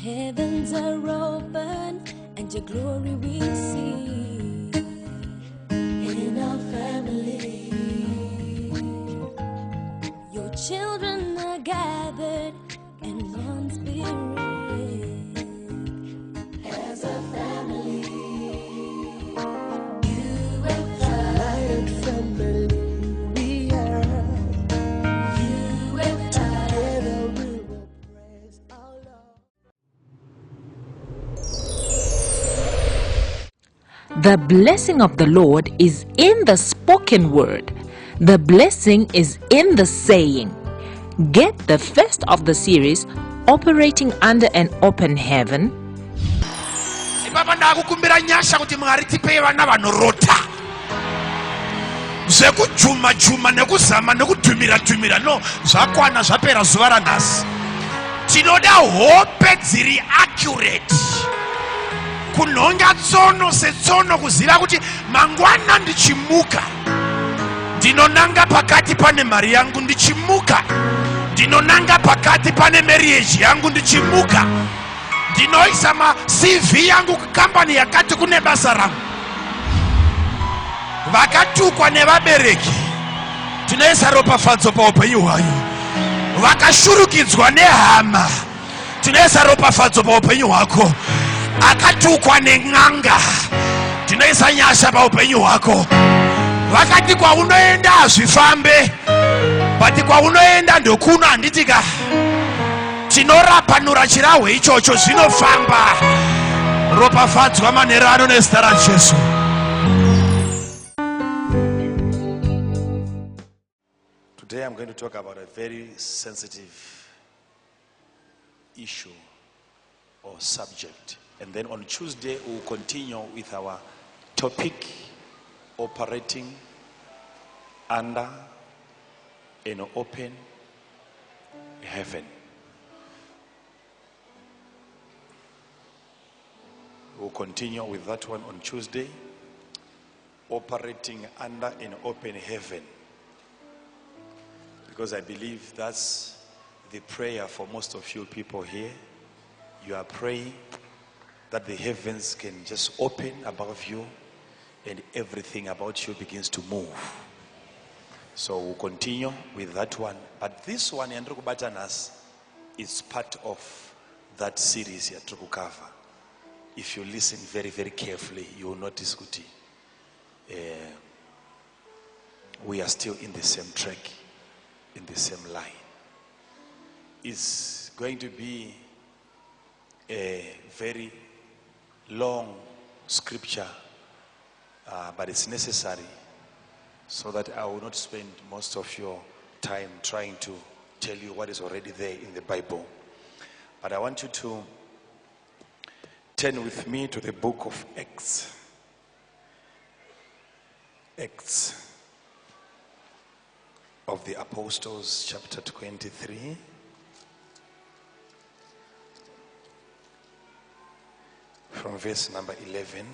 Heavens are open and your glory we see in our family. Your children are gathered in one spirit as a family. You and United family, we are. You and Together we will praise our Lord. The blessing of the Lord is in the spoken word. The blessing is in the saying. Get the first of the series, Operating Under an Open Heaven, Ipapa ndakukumbira nyasha kuti Mwari tipei vana vanorota zvekujuma juma nekuzama nekudhumira dhumira. No, zvakwana, zvapera zuva ranhasi. Tinoda hope dziri accurate, kunhonga tsono setsono, kuziva kuti mangwana ndichimuka ndinonanga pakati pane mari yangu, ndichimuka ndinonanga pakati pane marriage yangu, ndichimuka ndinoisa maCV yangu kukambani yakati kune basa rangu. Vakatukwa nevabereki, tinoisa ropafadzo paupenyu hwayo. Vakashurukidzwa nehama, tinoisa ropafadzo paupenyu hwako. Akatukwa nen'anga, tinoisa nyasha paupenyu hwako. Vakati kwaunoenda hazvifambe, but kwaunoenda ndokuno, handitika? Tinorapanura chirahwe ichocho, zvinofamba. Ropafadzwa manheru ano nezita raJesu. Today I'm going to talk about a very sensitive issue or subject. And then on Tuesday we'll continue with our topic, operating under an open heaven. We'll continue with that one on Tuesday, operating under an open heaven. Because I believe that's the prayer for most of you people here. You are praying that the heavens can just open above you and everything about you begins to move. So we'll continue with that one. But this one, yandiri kubata nhasi, is part of that series yatiri kucover. If you listen very, very carefully, you will notice kuti we are still in the same track, in the same line. It's going to be a very long scripture, but it's necessary so that I will not spend most of your time trying to tell you what is already there in the Bible. But I want you to turn with me to the book of Acts. Acts of the Apostles, chapter 23. From verse number 11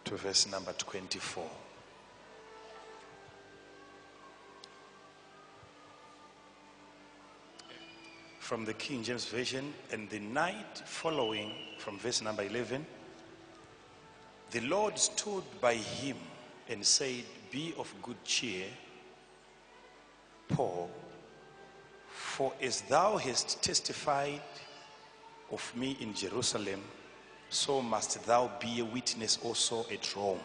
to verse number 24. From the King James Version, and the night following, from verse number 11, the Lord stood by him and said, Be of good cheer, Paul, for as thou hast testified of me in Jerusalem, so must thou be a witness also at Rome.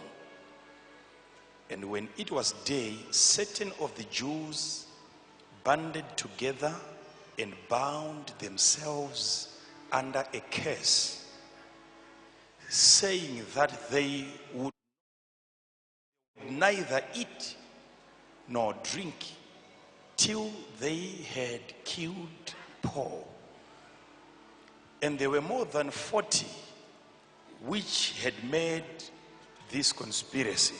And when it was day, certain of the Jews banded together and bound themselves under a curse, saying that they would neither eat nor drink till they had killed Paul. And there were more than 40 which had made this conspiracy.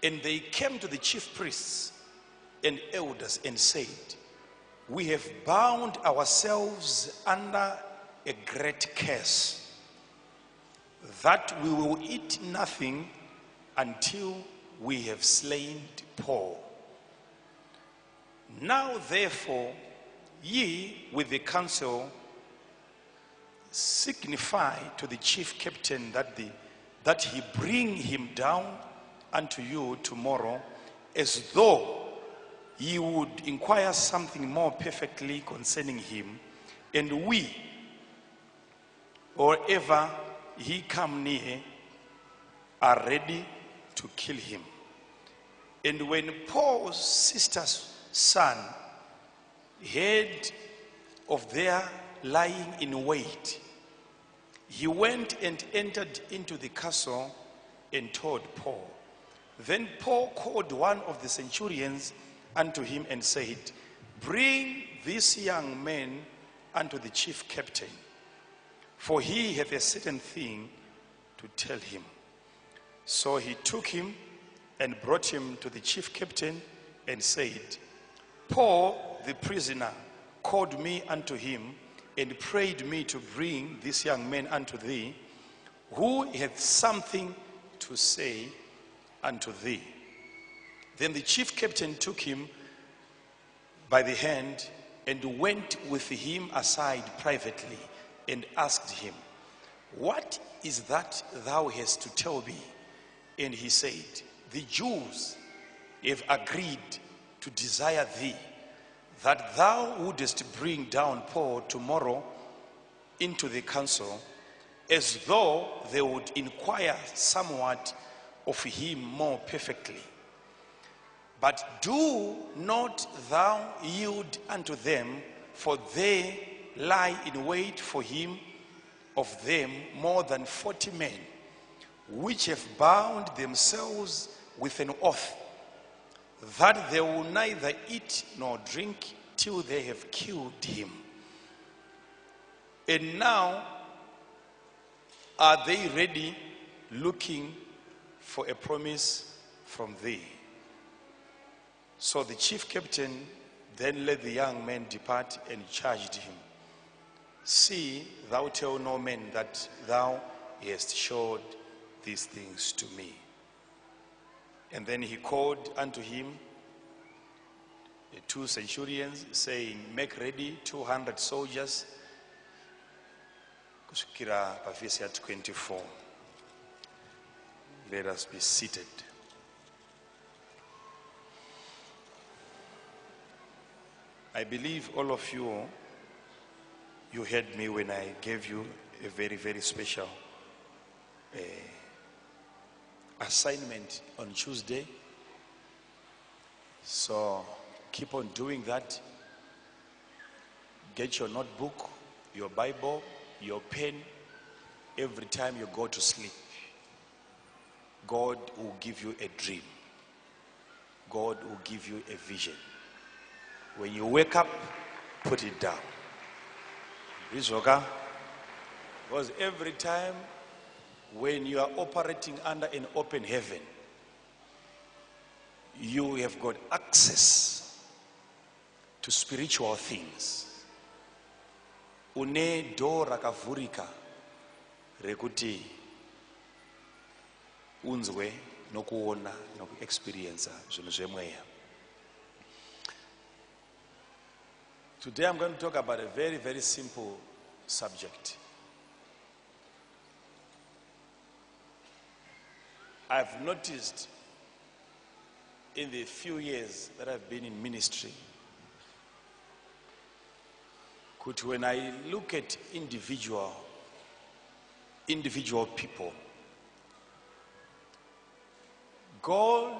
And they came to the chief priests and elders and said, We have bound ourselves under a great curse, that we will eat nothing until we have slain Paul. Now therefore, Ye with the council signify to the chief captain that he bring him down unto you tomorrow, as though ye would inquire something more perfectly concerning him, and we, or ever he come near, are ready to kill him. And when Paul's sister's son heard of their lying in wait, he went and entered into the castle and told Paul. Then Paul called one of the centurions unto him and said, Bring this young man unto the chief captain, for he hath a certain thing to tell him. So he took him and brought him to the chief captain and said, Paul the prisoner called me unto him and prayed me to bring this young man unto thee, who hath something to say unto thee. Then the chief captain took him by the hand and went with him aside privately and asked him, What is that thou hast to tell me? And he said, The Jews have agreed to desire thee that thou wouldest bring down Paul tomorrow into the council, as though they would inquire somewhat of him more perfectly. But do not thou yield unto them, for they lie in wait for him of them more than 40 men, which have bound themselves with an oath, that they will neither eat nor drink till they have killed him. And now are they ready, looking for a promise from thee? So the chief captain then let the young man depart and charged him, See, thou tell no man that thou hast showed these things to me. And then he called unto him the two centurions, saying, Make ready 200 soldiers. Kusvikira pavhesi ya 24. Let us be seated. I believe all of you, you heard me when I gave you a very, very special assignment on Tuesday. So keep on doing that. Get your notebook, your Bible, your pen. Every time you go to sleep, God will give you a dream. God will give you a vision. When you wake up, put it down. Izoka. Because every time when you are operating under an open heaven, you have got access to spiritual things. Une door rakavhurika rekuti unzwe nokuona nokuexperiensa zvinhu zvemweya. Today I'm going to talk about a very, very simple subject. I've noticed in the few years that I've been in ministry, kuti when I look at individual people, God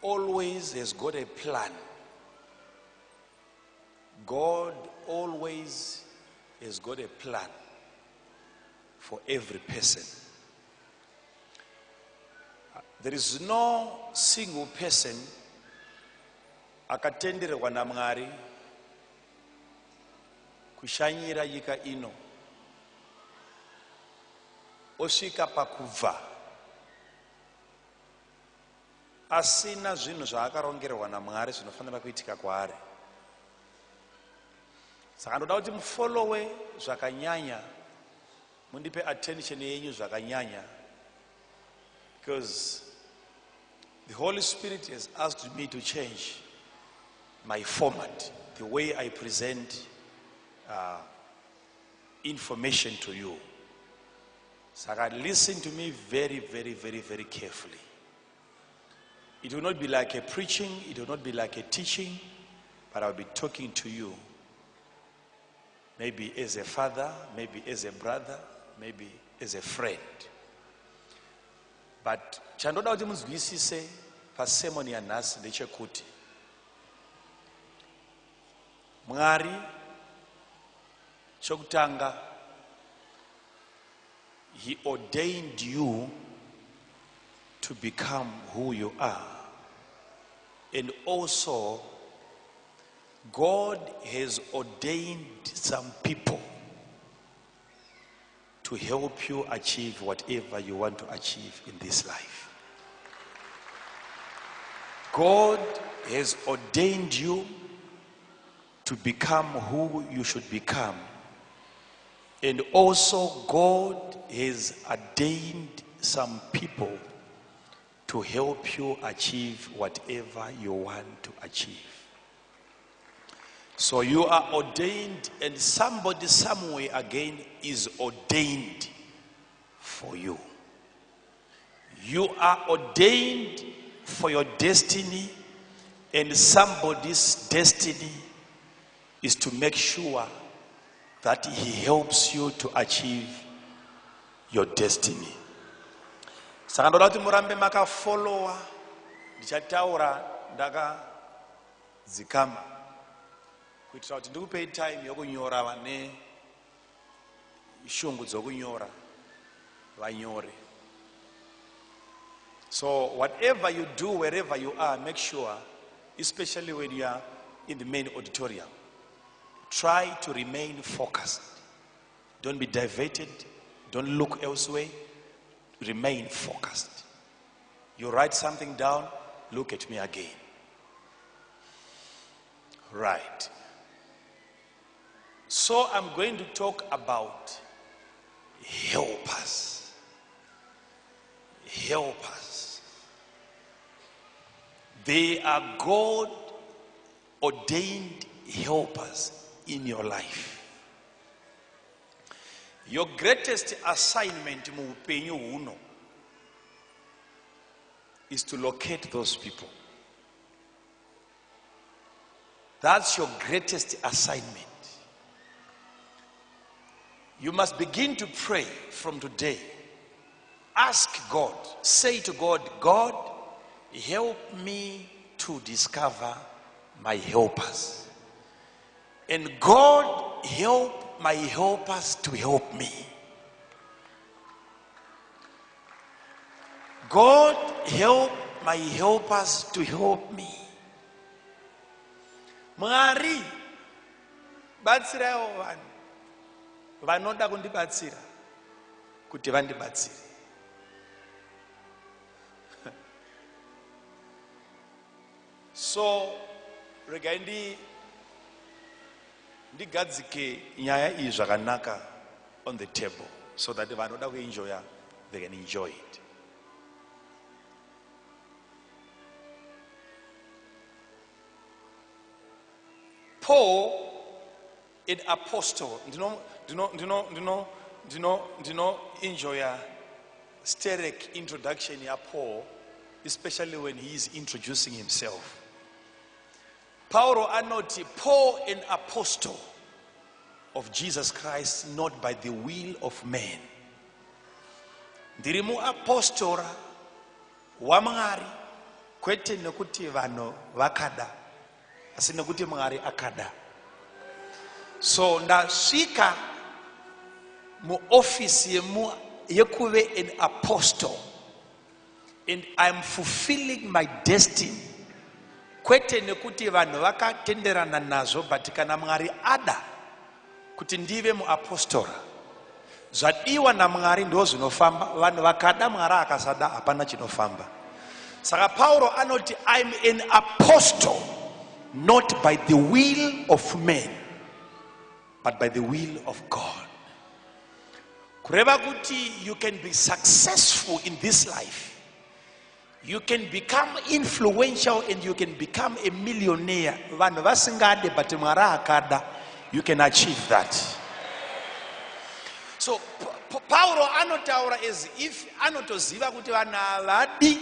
always has got a plan. God always has got a plan for every person. There is no single person akatenderwa naMwari kushanyira nyika ino osvika pakubva asina zvinhu zvaakarongerwa naMwari zvinofanira kuitika kwaari. Saka ndoda kuti mufollowe zvakanyanya, mundipe attention yenyu zvakanyanya, because the Holy Spirit has asked me to change my format the way I present information to you. Saka listen to me very, very, very, very carefully. It will not be like a preaching, it will not be like a teaching, but I'll be talking to you maybe as a father, maybe as a brother, maybe as a friend. But chandoda kuti munzwisise pasermon yanhasi ndechekuti Mwari chokutanga, he ordained you to become who you are. And also, God has ordained some people to help you achieve whatever you want to achieve in this life. God has ordained you to become who you should become. And also, God has ordained some people to help you achieve whatever you want to achieve. So you are ordained, and somebody somewhere again is ordained for you. You are ordained for your destiny, and somebody's destiny is to make sure that he helps you to achieve your destiny. Saka ndoda kuti murambe makafollowa. Ndichataura ndakadzikama kuitira kuti ndikupei time yokunyora. Vane shungu dzokunyora vanyore. So whatever you do, wherever you are, make sure, especially when you are in the main auditorium, try to remain focused. Don't be diverted. Don't look elsewhere. Remain focused. You write something down, look at me again. Right. So I'm going to talk about helpers. Helpers. They are God ordained helpers in your life. Your greatest assignment muupenyu huno is to locate those people. That's your greatest assignment. You must begin to pray from today. Ask God, say to God, "God, help me to discover my helpers. And God, help my helpers to help me. God, help my helpers to help me." Mwari, batsiraiwo vanhu vanoda kundibatsira kuti vandibatsire. So regai ndigadzike nyaya iyi zvakanaka on the table so that vanoda kuenjoya, they can enjoy it. Paul, an apostle, ndino ndino ndino ndino ndino ndino enjoya sterek introduction ya Paul, especially when he is introducing himself. Paulo anoti, "Paul, an apostle of Jesus Christ, not by the will of man." Ndiri muapostora waMwari, kwete nekuti vanhu vakada, asi nekuti Mwari akada. So ndasvika muofisi yekuve an apostle and I'm fulfilling my destiny, kwete nekuti vanhu vakatenderana nazvo, but kana Mwari ada kuti ndive muapostora, zvadiwa naMwari ndo zvinofamba. Vanhu vakada, Mwari akasada, hapana chinofamba. Saka Pauro anoti, "I'm an apostle not by the will of men, but by the will of God." Kureva kuti you can be successful in this life. You can become influential and you can become a millionaire vanhu vasingade, but Mwari akada, you can achieve that. So Pauro anotaura as if anotoziva kuti vanhu havadi.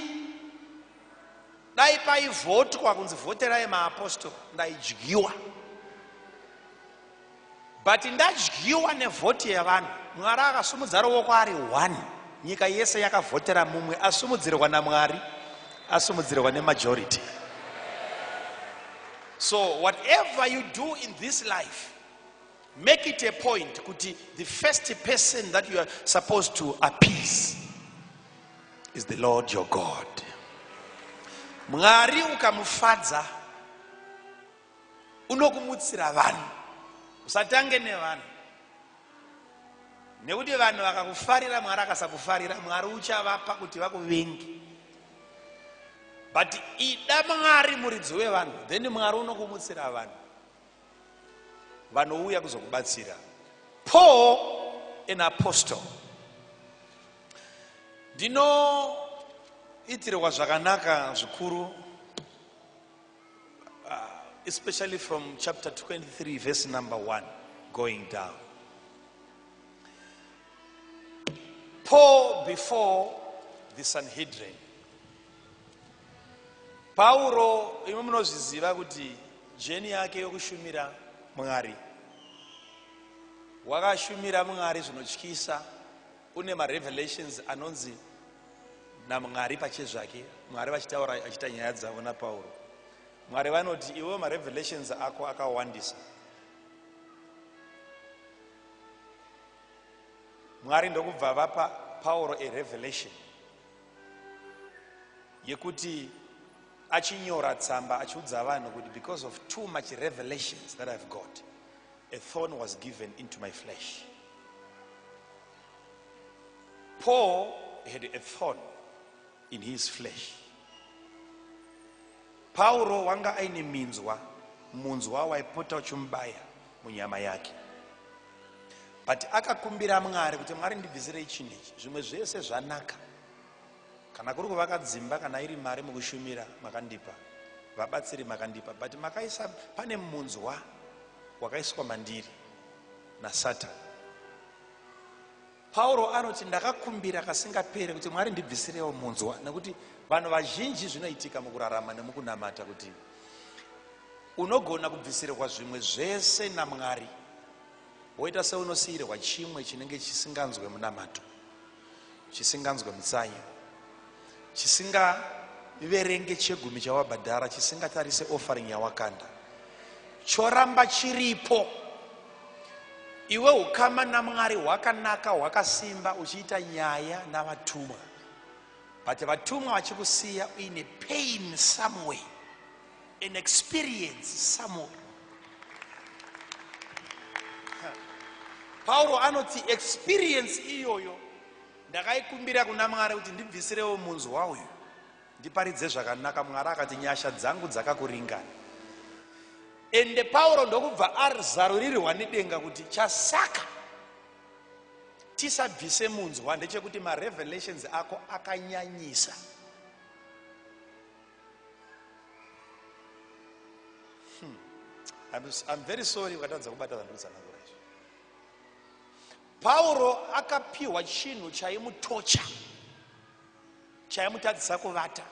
Dai paivhotwa kunzi vhoterai maapostori, ndaidyiwa, but ndadyiwa nevhoti yevanhu. Mwari akasumudza ruoko ari one, nyika yese yakavhotera mumwe. Asumudzirwa naMwari, asumudzirwa nemajority. So whatever you do in this life, make it a point kuti the first person that you are supposed to appease is the Lord your God. Mwari ukamufadza, unokumutsira vanhu. Usatange nevanhu, nekuti vanhu vakakufarira, Mwari akasakufarira, Mwari uchavapa kuti vakuvengi. But ida Mwari, muridzi wevanhu, then Mwari unokumutsira vanhu vanouya kuzokubatsira. Paul, an apostle, ndinoitirwa zvakanaka zvikuru, especially from chapter 23 verse number 1 going down. Paul before the Sanhedrin. Pauro, imi munozviziva kuti journey yake yokushumira Mwari, wakashumira Mwari zvinotyisa. Une marevelations anonzi naMwari pachezvake, Mwari vachitaura, achiita nyaya dzavo naPauro. Mwari vanoti, "Iwe, marevelations ako akawandisa." Mwari ndokubva vapa Pauro a revelation yekuti achinyora tsamba achiudza vanhu kuti, "Because of too much revelations that I've got, a thorn was given into my flesh." Paul had a thorn in his flesh. Pauro wanga aine minzwa, munzwa waipota uchimubaya munyama yake, but akakumbira Mwari kuti, "Mwari, ndibvisirei chinhu ichi. Zvimwe zvese zvanaka. Kana kuri kuvaka dzimba, kana iri mari mukushumira, makandipa vabatsiri, makandipa, but makaisa pane munzwa wakaiswa mandiri naSatani." Pauro anoti, "Ndakakumbira kasingaperi kuti Mwari ndibvisirewo munzwa." Nekuti vanhu vazhinji, zvinoitika mukurarama nemukunamata kuti unogona kubvisirwa zvimwe zvese naMwari, woita seunosiyirwa chimwe chinenge chisinganzwe munamato, chisinganzwe mutsanyo, chisingaverenge chegumi chawabhadhara, chisingatarise offering yawakanda, choramba chiripo. Iwe ukama naMwari hwakanaka, hwakasimba, uchiita nyaya navatumwa, but vatumwa vachikusiya uine pain somewhere, an experience somewhere. Pauro anoti, "Experience iyoyo ndakaikumbira kuna Mwari kuti ndibvisirewo munzwa uyu, ndiparidze zvakanaka." Mwari akati, "Nyasha dzangu dzakakuringana." Ende Pauro ndokubva azarurirwa nedenga kuti chasaka tisabvise munzwa ndechekuti marevelations ako akanyanyisa. I'm very sorry ukatadza kubata zvandikutsanangura izvi. Pauro akapiwa chinhu chaimutocha, chaimutadzisa kuvata.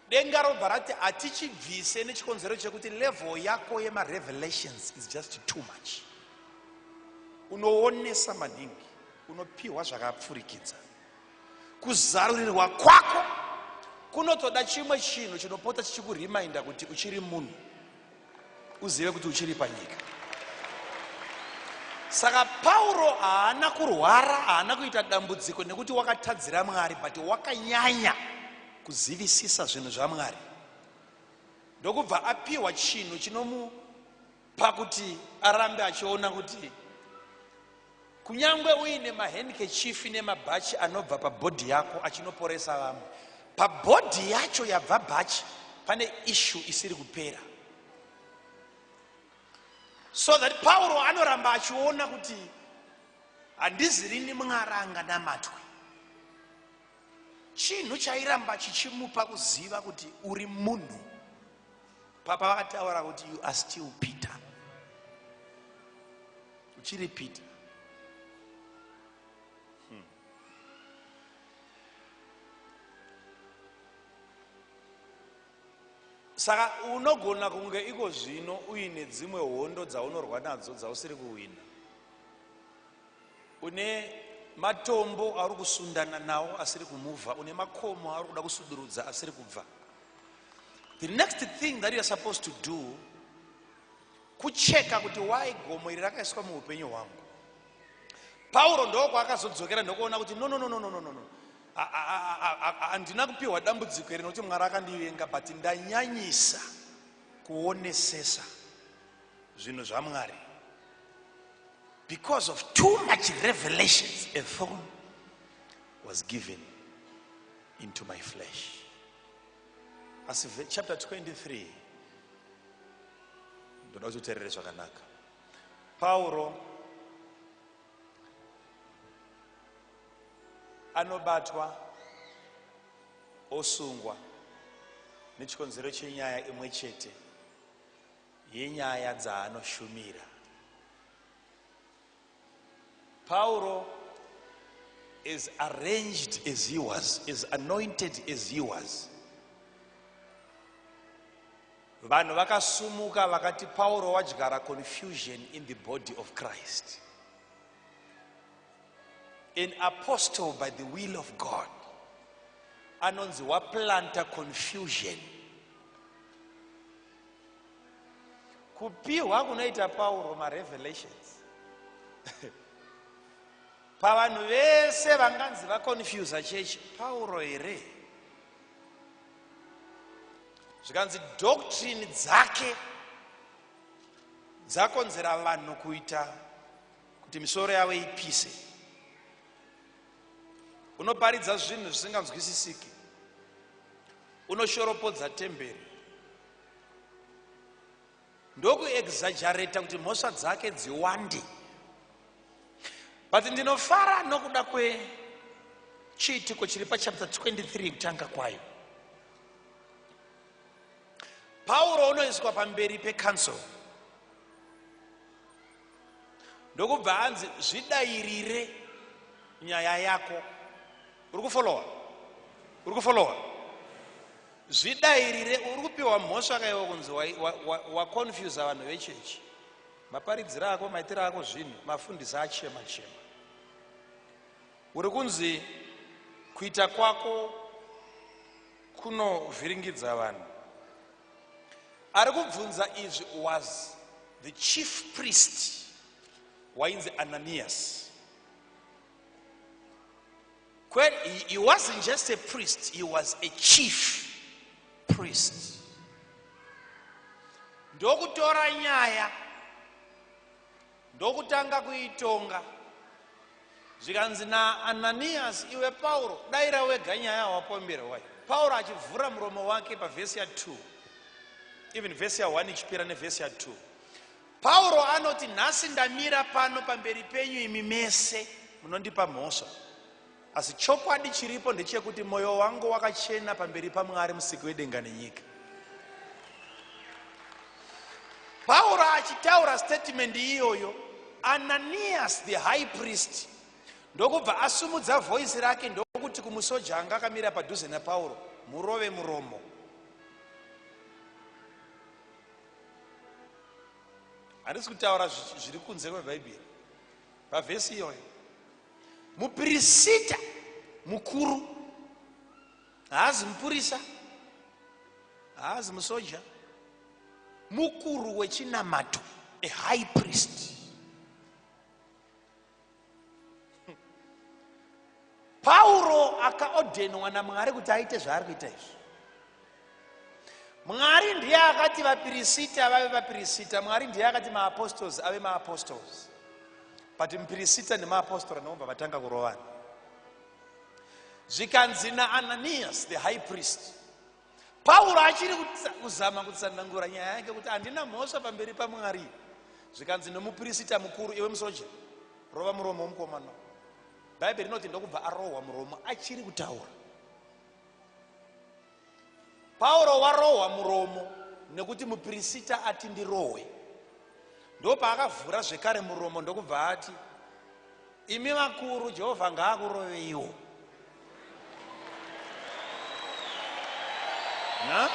Denga robva rati, "Hatichibvise nechikonzero chekuti level yako yemarevelations is just too much. Unoonesa maningi, unopiwa zvakapfurikidza. Kuzarurirwa kwako kunotoda chimwe chinhu chinopota chichikurimainda kuti uchiri munhu, uzive kuti uchiri panyika." Saka Pauro haana kurwara, haana kuita dambudziko nekuti wakatadzira Mwari, but wakanyanya kuzivisisa zvinhu zvaMwari, ndokubva apiwa chinhu chinomupa kuti arambe achiona kuti kunyange uine mahandkerchief nemabhachi anobva pabody yako achinoporesa vamwe, pabody yacho yabva bhachi pane issue isiri kupera. So that Pauro anoramba achiona kuti handizirini Mwari anganamatwe. Chinhu chairamba chichimupa kuziva kuti uri munhu. Papa vakataura kuti you are still Peter. Uchiri Peter. Saka unogona kunge iko zvino uine dzimwe hondo dzaunorwa nadzo dzausiri kuhwina. Une matombo auri kusundana nawo asiri kumuvha, une makomo auri kuda kusudurudza asiri kubva. The next thing that you are supposed to do kucheka kuti why gomo iri rakaiswa muupenyu hwangu. Pauro ndokwaakazodzokera ndokuona kuti no no no no no no no handina kupiwa dambudziko iri nokuti Mwari akandivenga, but ndanyanyisa kuonesesa zvinhu zvaMwari. Because of too much revelations, a thorn was given into my flesh. Asi chapter 23 ndoda kuti uteerere zvakanaka. Pauro anobatwa osungwa nechikonzero chenyaya imwe chete yenyaya dzaanoshumira. Pauro, as arranged as he was, as anointed as he was, vanhu vakasumuka vakati Pauro wadyara confusion in the body of Christ. An apostle by the will of God anonzi waplanta confusion. Kupiwa kunoita Pauro marevelations pavanhu vese vanganzi vaconfusa chechi, Pauro here? Zvikanzi doctrine dzake dzakonzera vanhu kuita kuti misoro yavo ipise. Unoparidza zvinhu zvisinganzwisisiki, unoshoropodza temberi, ndokuexagerata kuti mhosva dzake dziwande. But ndinofara nokuda kwechiitiko chiri pachapter 23 kutanga kwayo. Pauro unoiswa pamberi pecouncil ndokubva anzi zvidairire nyaya yako. Uri kufolowa? Uri kufolowa? Zvidairire. Uri kupiwa mhosva kaiwa kunzi waconfusa vanhu vechechi, maparidziro ako, maitiro ako zvinhu, mafundisi achema chema. Uri kunzi kuita kwako kunovhiringidza vanhu. Ari kubvunza izvi was the chief priest wainzi Ananias. He wasn't just a priest, he was a chief priest. Ndokutora nyaya ndokutanga kuitonga, zvikanzi naAnanias, iwe Pauro, daira wega nyaya wapomberwa. Pauro achivhura muromo wake pavhesi ya2, even vhesi ya1 ichipera nevhesi ya2, Pauro anoti, nhasi ndamira pano pamberi penyu imi mese munondipa mhosva, asi chokwadi chiripo ndechekuti mwoyo wangu wakachena pamberi paMwari musiki wedenga nenyika. Pauro achitaura statement iyoyo, Ananias the high priest ndokubva asumudza voice rake ndokuti kumusoja anga akamira padhuze naPauro, murove muromo. Handisi kutaura zviri kunze kwebhaibheri. Pavhesi iyoyo, mupirisita mukuru haazi mupurisa, haazi musoja, mukuru wechinamato, a high priest. Pauro akaodhenwa naMwari kuti aite zvaari kuita izvi. Mwari ndiye akati vapirisita vave vapirisita, Mwari ndiye akati maapostles ave maapostles, but mupirisita nemaapostora nobva vatanga kurovana. Zvikanzi naAnanias the high priest, Pauro achiri kuzama kutsanangura nyaya yake kuti handina mhosva pamberi paMwari, zvikanzi nomupirisita mukuru, iwe musoja, rova muromo womukomana. Bhaibheri rinoti ndokubva arohwa muromo achiri kutaura. Pauro warohwa muromo nekuti mupirisita ati ndirohwe. Ndopaakavhura zvekare muromo ndokubva ati, Imi vakuru, Jehovha ngaakuroveiwo. Na?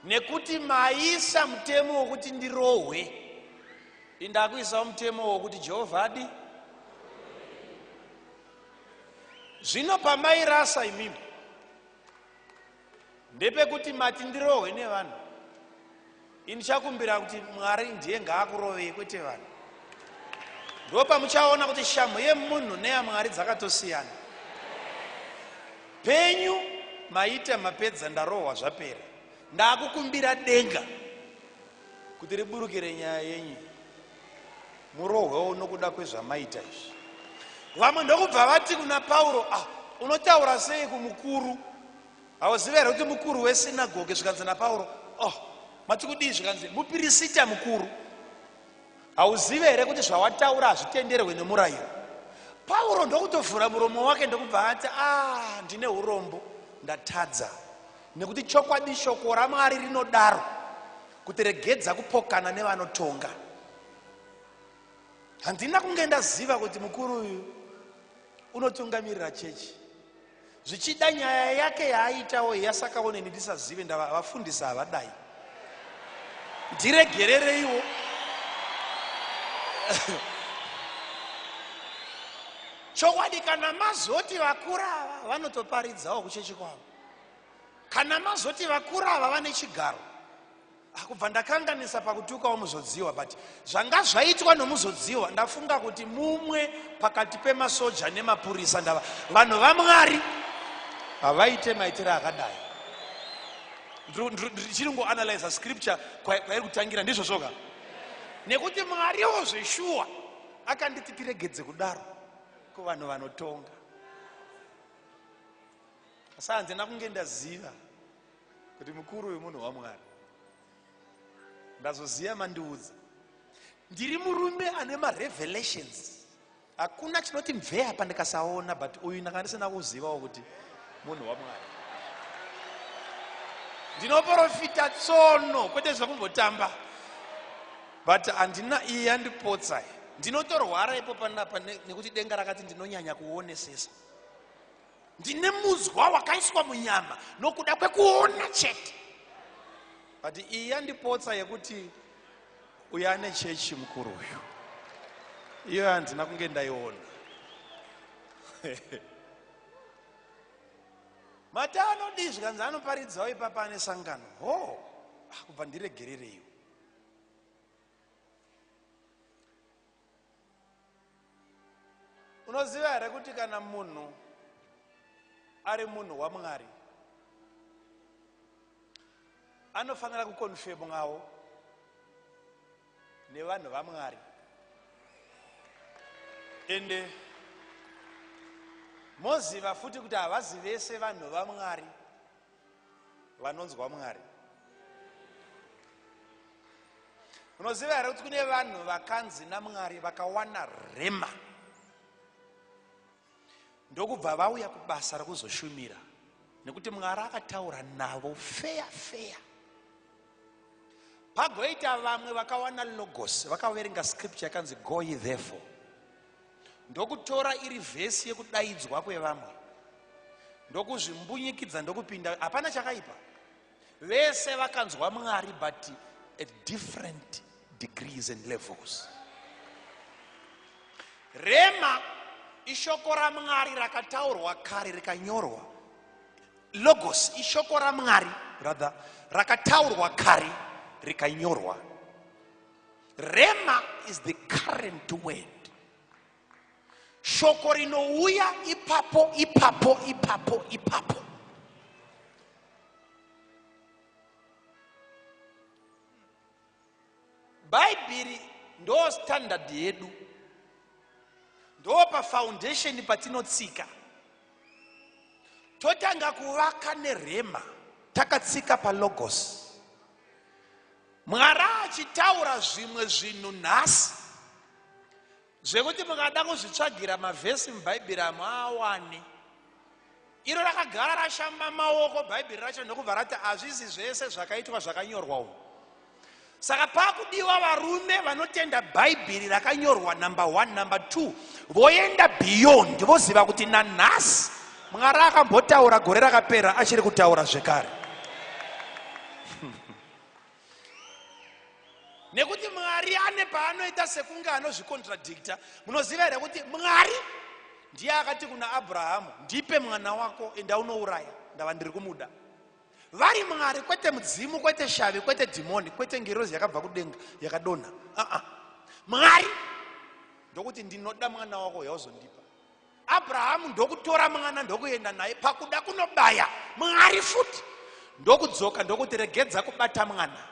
Nekuti maisa mutemo wokuti ndirohwe, indakuisawo mutemo wokuti Jehovha adi. Zvino pamairasa imimi ndepekuti mati ndirohwe nevanhu, ini chakumbira kuti Mwari ndiye ngaakurovei kwete vanhu. Ndopamuchaona kuti shamhu yemunhu neyaMwari dzakatosiyana. Penyu maita mapedza ndarohwa zvapera. Ndakukumbira denga kuti riburukire nyaya yenyu murohwewo nokuda kwezvamaita izvi. Vamwe ndokubva vati kuna Pauro, ah, unotaura sei kumukuru? Hauzive here kuti mukuru wesinagoge? Zvikanzi naPauro, oh, mati kudii? Zvikanzi mupirisita mukuru. Hauzive here kuti zvawataura hazvitenderwe nemurayiro? Pauro ndokutovhura muromo wake ndokubva ati, ah, ndine urombo, ndatadza. Nekuti chokwadi shoko raMwari rinodaro kuti regedza kupokana nevanotonga. Handina kunge ndaziva kuti mukuru uyu unotungamirira chechi. Zvichida nyaya yake yaaitawo yasakawo neni ndisazive ndava vafundisi havadai. Ndiregerereiwo. Chokwadi kana mazoti vakura ava vanotoparidzawo kuchechi kwavo. Kana mazoti vakura ava vane chigaro. Ah, kubva ndakanganisa pakutukawo muzodziwa but zvanga zvaitwa nomuzodziwa ndafunga kuti mumwe pakati pemasoja nemapurisa ndava vanhu vamwari havaite maitiro akadai. Ndichiri kungoanalyza scripture kwairi kutangira ndizvo zvoga nekuti mwariwo zveshuwa akanditi tiregedze kudaro kuvanhu vanotonga asi handina kunge ndaziva kuti mukuru uyu munhu wamwari ndazoziva mandiudza ndiri murume ane marevelations hakuna chinoti mvee apa ndikasaona but uyu ndanga ndisina kuzivawo kuti munhu wamwari ndinoprofita tsono kwete zvekumbotamba but handina iyi yandipotsa ndinotorwara ipo panapa nekuti denga rakati ndinonyanya kuonesesa Ndine muzwa wakaiswa munyama nokuda kwekuona chete. But iyi yandipotsa yekuti uyu ane chechi mukuru uyu. Iyo handina kunge ndaiona. Mati anodii zvikanzi anoparidzawo ipapa ane sangano. Ho, ah, kubva ndiregerereiwo. Unoziva here kuti kana munhu ari munhu waMwari anofanira kukonfemwawo nevanhu vaMwari ende moziva futi kuti havazi vese vanhu vaMwari vanonzwa Mwari. Unoziva here kuti kune vanhu vakanzi naMwari vakawana rema ndokubva vauya kubasa rekuzoshumira nekuti Mwari akataura navo feya feya. Pagoita vamwe vakawana logos vakaverenga scripture yakanzi go ye therefore ndokutora iri vhesi yekudaidzwa kwevamwe ndokuzvimbunyikidza ndokupinda hapana chakaipa vese vakanzwa mwari but at different degrees and levels rema ishoko ramwari rakataurwa kare rikanyorwa logos ishoko ramwari rather rakataurwa kare rikanyorwa Rema is the current word. Shoko rinouya ipapo ipapo ipapo ipapo. Bhaibheri ndo standard yedu, ndo pafoundation patinotsika. Totanga kuvaka nerema takatsika palogos. Mwari achitaura zvimwe zvinhu nhasi. Zvekuti mukada kuzvitsvagira mavhesi mubhaibheri hamuawani. Iro rakagara rashamba maoko bhaibheri racho ndokubva rati hazvisi zvese zvakaitwa zvakanyorwa umu. Saka pakudiwa varume vanotenda bhaibheri rakanyorwa number one, number two voenda beyond voziva kuti nanhasi Mwari akambotaura gore rakapera achiri kutaura zvekare. Nekuti Mwari ane paanoita sekunge anozvikontradicta. Munoziva here kuti Mwari ndiye akati kuna Abrahamu, ndipe mwana wako enda unouraya, ndava ndiri kumuda. Vari Mwari, kwete mudzimu, kwete shavi, kwete dhimoni, kwete ngirozi yakabva kudenga yakadonha. Uh-uh. Mwari ndokuti ndinoda mwana wako yauzondipa. Abrahamu ndokutora mwana ndokuenda naye pakuda kunobaya Mwari futi ndokudzoka ndokuti regedza kubata mwana.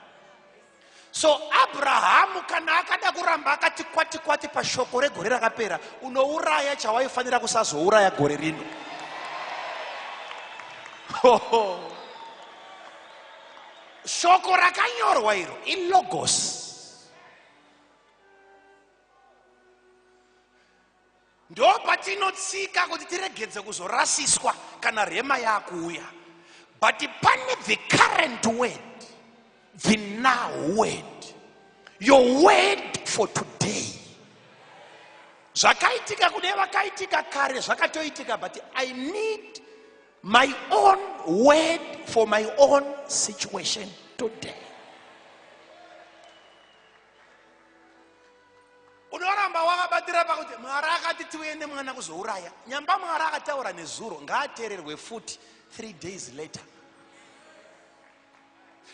So Abrahamu kana akada kuramba akati kwati kwati pashoko regore rakapera, unouraya chawaifanira kusazouraya gore rino. Shoko rakanyorwa iro ilogos. Ndopatinotsika kuti tiregedze kuzorasiswa kana rema yakuuya. But pane the current word, the now word, your word for today. Zvakaitika kune vakaitika kare zvakatoitika, but I need my own word for my own situation today. Unoramba wakabatira pakuti Mwari akati tiuye nemwana kuzouraya. Nyamba Mwari akataura nezuro ngaatererwe futi 3 days later.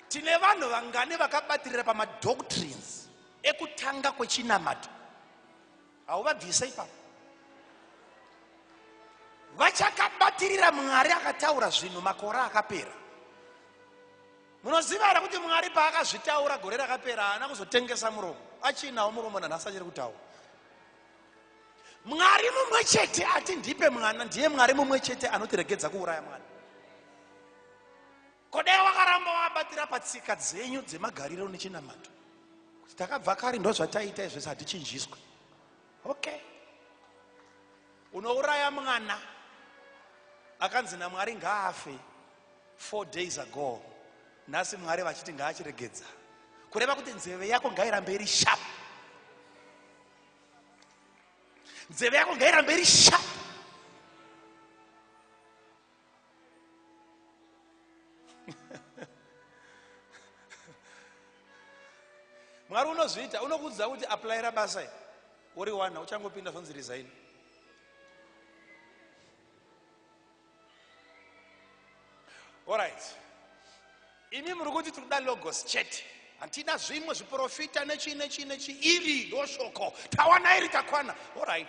Tine vanhu vangani vakabatirira pamadoctrines ekutanga kwechinamato. Hauvabvise ipapo. Vachakabatirira Mwari akataura zvinhu makore akapera. Munoziva here kuti Mwari paakazvitaura gore rakapera haana kuzotengesa muromo, achiinawo muromo nanhasi achiri kutaura. Mwari mumwe chete ati ndipe mwana ndiye Mwari mumwe chete anotiregedza kuuraya mwana. Kodai wakaramba wabatira patsika dzenyu dzemagariro nechinamato kuti takabva kare ndozvataiita izvese hatichinjiswe. Okay. Unouraya mwana akanzi naMwari ngaafe 4 days ago nhasi Mwari vachiti ngaachiregedza kureva kuti nzeve yako ngairambe iri sharp nzeve yako ngairambe iri sharp Mwari unozviita unokuudza kuti applyira basa iri woriwana uchangopinda zvonzi resign Alright. Imi muri kuti tiri kuda logos chete. Hatina zvimwe zviprofita nechii nechii nechii. Iri ndoshoko. Tawana iri takwana. Alright.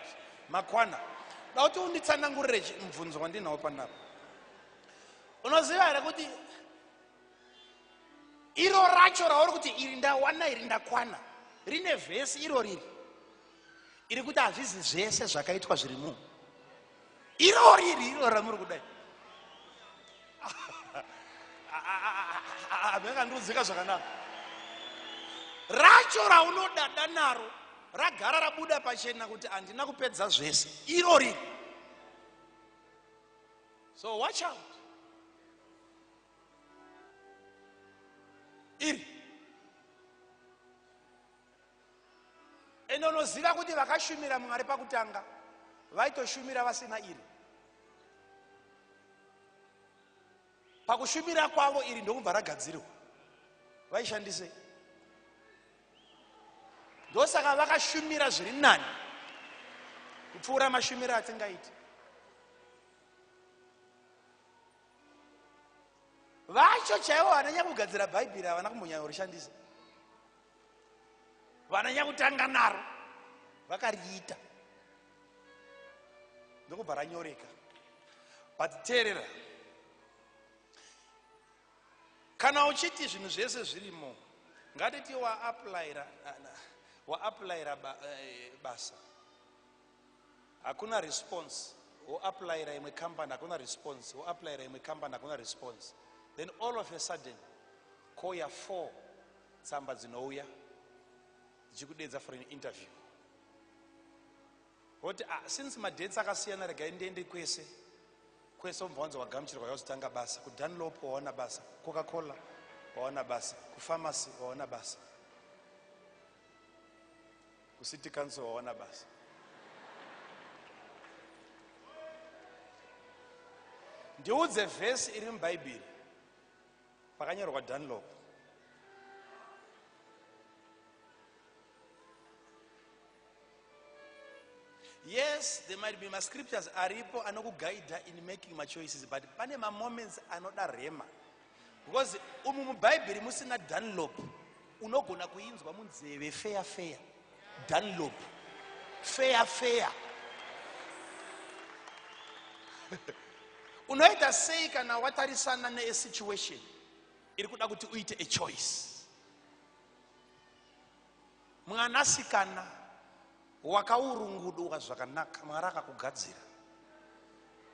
Makwana. Da kuti unditsanangurire mubvunzo wandinawo panapa. Unoziva here kuti iro racho rauri kuti iri ndawana iri ndakwana rine vhesi iro riri iri kuti hazvizi zvese zvakaitwa zviri mu iro riri iro ramuri kudai akandiudzika zvakanaka racho raunodada naro ragara rabuda pachena kuti handina kupedza zvese iro riri so watch out iri Ende unoziva kuti vakashumira Mwari pakutanga vaitoshumira vasina iri. Pakushumira kwavo iri ndokubva ragadzirwa. Vaishandisei? Ndosaka vakashumira zviri nani kupfuura mashumiro atingaiti. Vacho chaivo vananya kugadzira Bhaibheri havana kumbonyanya kurishandisa. Vananya kutanga naro vakariita ndokubva ranyoreka. But teerera, kana uchiti zvinhu zvese zvirimo, ngatiti waaplayira waaplayira basa, hakuna response, woaplayira imwe company, hakuna response, woaplayira imwe company, hakuna response, then all of a sudden kouya 4 tsamba dzinouya dzichikudedza for an interview. Voti ah, since madates akasiyana regai ndiende kwese kwese ubva wanzi wagamuchirwa yakuzotanga basa kuDunlop wawana basa Coca Cola wawana basa kupharmacy wawana basa kucity council wawana basa. Ndiudze vhesi iri mubhaibheri pakanyorwa Dunlop. Yes, there might be mascriptures aripo anokuguida in making machoices, but pane mamoments anoda rema, because umu mubhaibheri musina Dunlop unogona kuinzwa munzeve feya feya Dunlop feya feya. Unoita sei kana watarisana nesituation iri kuda kuti uite a choice? Mwanasikana wakaurungudwa zvakanaka, Mwari akakugadzira,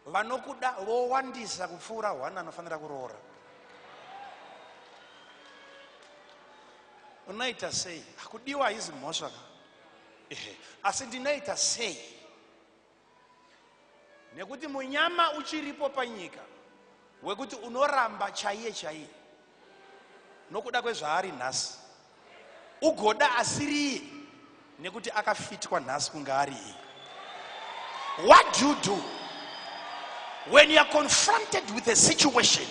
vanokuda vowandisa kupfuura hwana anofanira kuroora. Unoita sei? Kudiwa haizi mhosva ka. Ehe, asi ndinoita sei nekuti munyama uchiripo panyika wekuti unoramba chaiye chaiye nokuda kwezvaari nhasi, ugoda asiriye nekuti akafitwa nhasi kunge ari iye? What do you do when you are confronted with a situation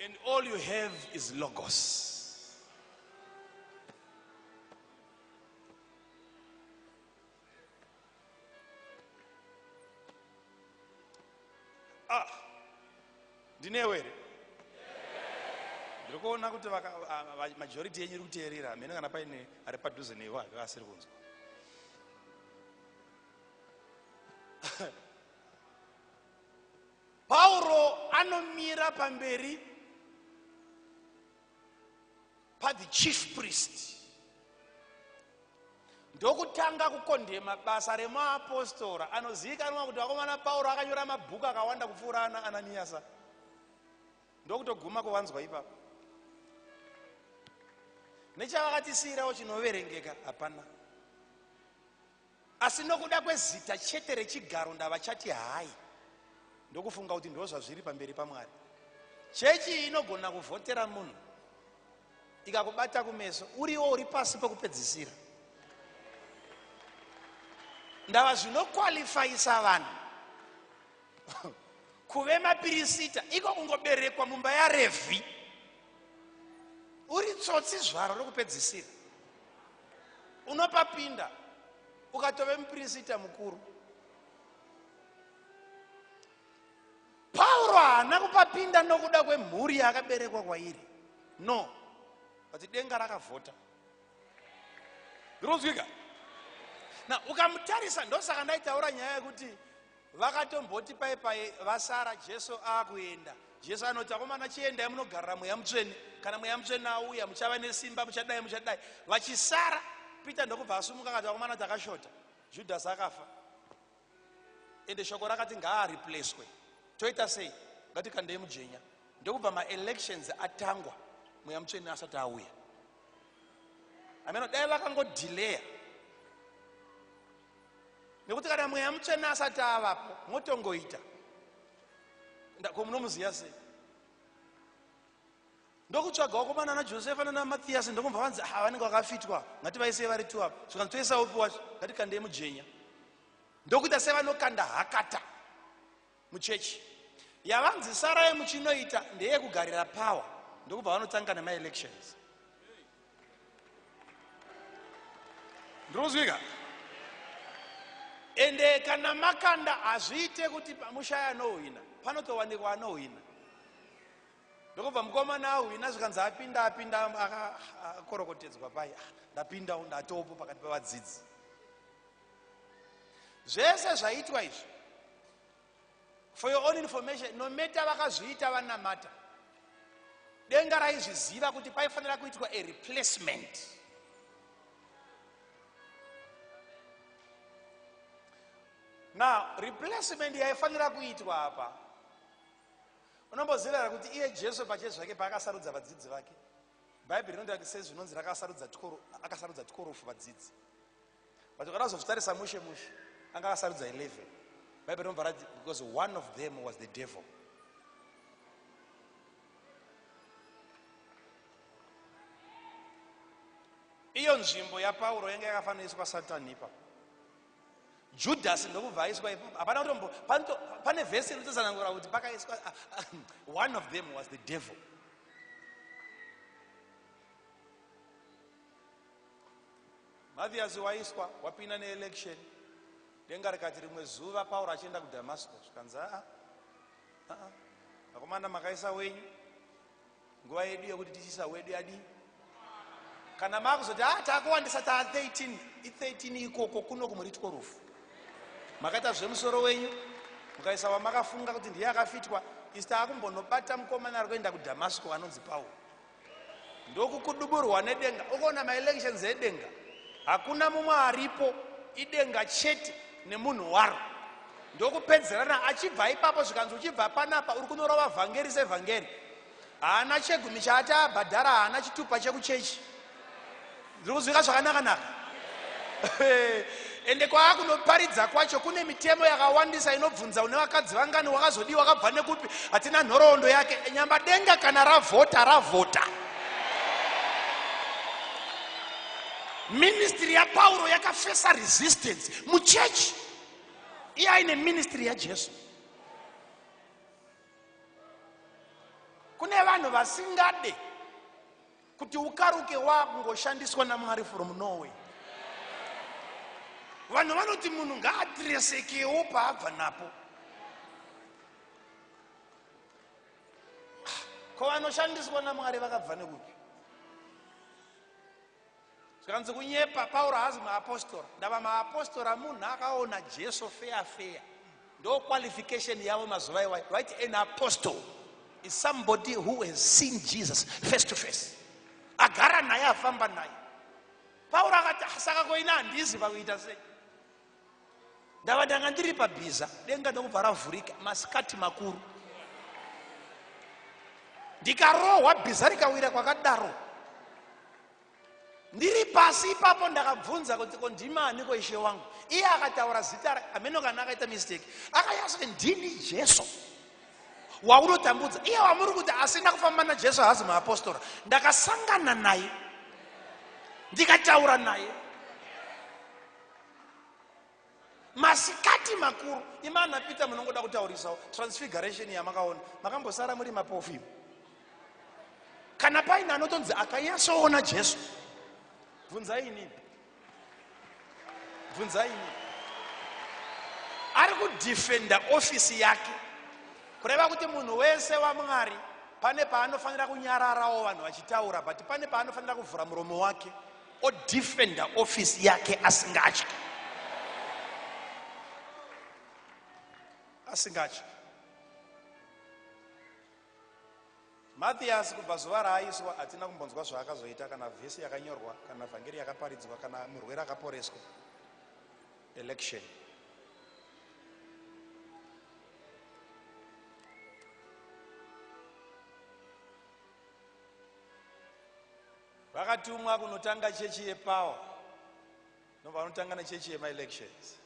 and all you have is logos? Ah, ndinewe here? Ndiri kuona kuti majority yenyu iri kuteerera. Hamene kana paine ari padhuze newe ake asiri kunzwa. Pauro anomira pamberi pathe chief priest, ndokutanga kukondema basa remuapostora anozivikanwa kuti, vakomana, Pauro akanyora mabhuku akawanda kupfuura ana Ananiyasa. Ndokutoguma kuvanzwa ipapo nechavakatisiyirawo chinoverengeka hapana, asi nokuda kwezita chete rechigaro ndavachati hai. Ndokufunga kuti ndo zvazviri pamberi paMwari. Chechi inogona kuvhotera munhu ikakubata kumeso uriwo uri pasi pekupedzisira. Ndava zvinokwalifaisa vanhu kuve mapirisita iko kungoberekwa mumba yaRevhi uri tsotsi zvaro rokupedzisira, unopapinda ukatove mupirisita mukuru. Pauro haana kupapinda nokuda kwemhuri yaakaberekwa kwairi, no, but denga rakavhota. Ndinonzwika na ukamutarisa. Ndosaka ndaitaura nyaya yekuti vakatomboti pai pai vasara, Jesu aakuenda. Jesu anoti, akomana, chiendai munogarira Mweya Mutsvene. Kana Mweya Mutsvene auya, muchava nesimba, muchadai, muchadai. Vachisara, Peter ndokubva asumuka akati, akomana, takashota, Judhasi akafa, ende shoko rakati ngaareplacwe. Toita sei? Ngatikandei mujenya. Ndokubva maelections atangwa Mweya Mutsvene asati auya. Ameno dai vakangodhileya, nekuti kana Mweya Mutsvene asati avapo, motongoita ko munomuziva sei? Ndokutsvaga vakomana naJosefa nanaMathiasi, ndokubva vanzi, ah, vanenge vakafitwa, ngativaisei vari tu apa. Zvikanzi, toisa upi wacho? Ngatikandei mujenya. Ndokuita sevanokanda hakata muchechi. Yavanzi sarai muchinoita ndeyekugarira power. Ndokubva vanotanga nemaelections. Ndinozwika. Ende kana makanda, hazviite kuti mushaya anohwina, panotowanikwa anohwina. Ndokubva mukomana ahwina, zvikanzi apinda, apinda, akorokotedzwa pai. Ah, ndapindawo, ndatopo pakati pevadzidzi. Zvese zvaitwa izvi, for your own information, no matter vakazviita vanamata, denga raizviziva kuti paifanira kuitwa a replacement. Now, replacement yaifanira kuitwa apa, unomboziva here kuti iye Jesu pache zvake paakasarudza vadzidzi vake, Bhaibheri rinoti sezvinonzi rakasarudza tyoro, akasarudza tyorofu vadzidzi. But ukada kuzozvitarisa mushe mushe, anga akasarudza 11. Bhaibheri rinobva rati because one of them was the devil. Iyo nzvimbo yaPauro yanga yakafanira iswa Satani ipapo. Judhasi ndokubva aiswa ipapo. Hapana kutombo pane vhesi inototsanangura kuti pakaiswa one of them was the devil. Mathias waiswa wapinda neelection denga rikati rimwe zuva Pauro achienda kuDhamasiko zvikanzi aa aa vakomana makaisa wenyu nguva yedu yekuti tichiisa wedu yadii kana makuzoti a takuwandisa taa 13 i13 ikoko kuno kumuri tworufu makaita zvemusoro wenyu mukaisa wamakafunga kuti ndiye akafitwa isi taakumbonobata mukomana ari kuenda kuDhamasiko anonzi Pauro ndokukuduburwa nedenga ukoona maelections edenga hakuna mumwe aripo idenga chete nemunhu waro ndokupedzerana achibva ipapo zvikanzi uchibva panapa uri kunorova vhangeri sevhangeri haana chegumi chaati abhadhara haana chitupa chekuchechi ndiri kuzwika zvakanaka-naka ende kwaakunoparidza kwacho kune mitemo yakawandisa inobvunza une vakadzi vangani wakazodii wakabva nekupi hatina nhoroondo yake nyamba denga kana ravhota ravhota ministry yaPauro yakafesa resistance muchechi iye aine ministry yaJesu. Kune vanhu vasingade kuti ukaruke wakungoshandiswa naMwari from nowhere. Vanhu vanoti munhu ngaatiresekewo paabva napo. Ko vanoshandiswa naMwari vakabva nekupi? Zvikanzi kunyepa, Pauro haazi muapostora. Ndava maapostora munhu akaona Jesu feya feya. Ndo qualification yavo mazuva iwayo. Right? An apostle is somebody who has seen Jesus face to face. Agara naye, afamba naye. Pauro akati saka koina handizi pakuita sei? Ndava ndanga ndiri pabhiza, denga ndokubva ravhurika masikati makuru. Ndikarohwa bhiza rikawira kwakadaro. Ndiri pasi ipapo ndakabvunza kuti ko ndimani ko ishe wangu? Iye akataura zita hameno kana akaita mistake. Akanyatso ndini Jesu waunotambudza. Iye wamuri kuti asina kufamba naJesu haazi muapostora. Ndakasangana naye ndikataura naye masikati makuru. Imana Peter munongoda kutaurisawo transfiguration yamakaona makambosara muri mapofu imi. Kana paine anotonzi akanyatsoona Jesu, bvunzai inini, bvunzai inini. Ari kudefenda ofisi yake, kureva kuti munhu wese waMwari pane paanofanira kunyararawo vanhu vachitaura, but pane paanofanira kuvhura muromo wake odefenda ofisi yake asingatyi, asingatyi. Mathias kubva zuva raaiswa hatina kumbonzwa zvaakazoita, kana vhesi yakanyorwa, kana vhangeri yakaparidzwa, kana murwere akaporeswa. Election. Vakatumwa kunotanga chechi yepower, no vanotanga nechechi yemaelections.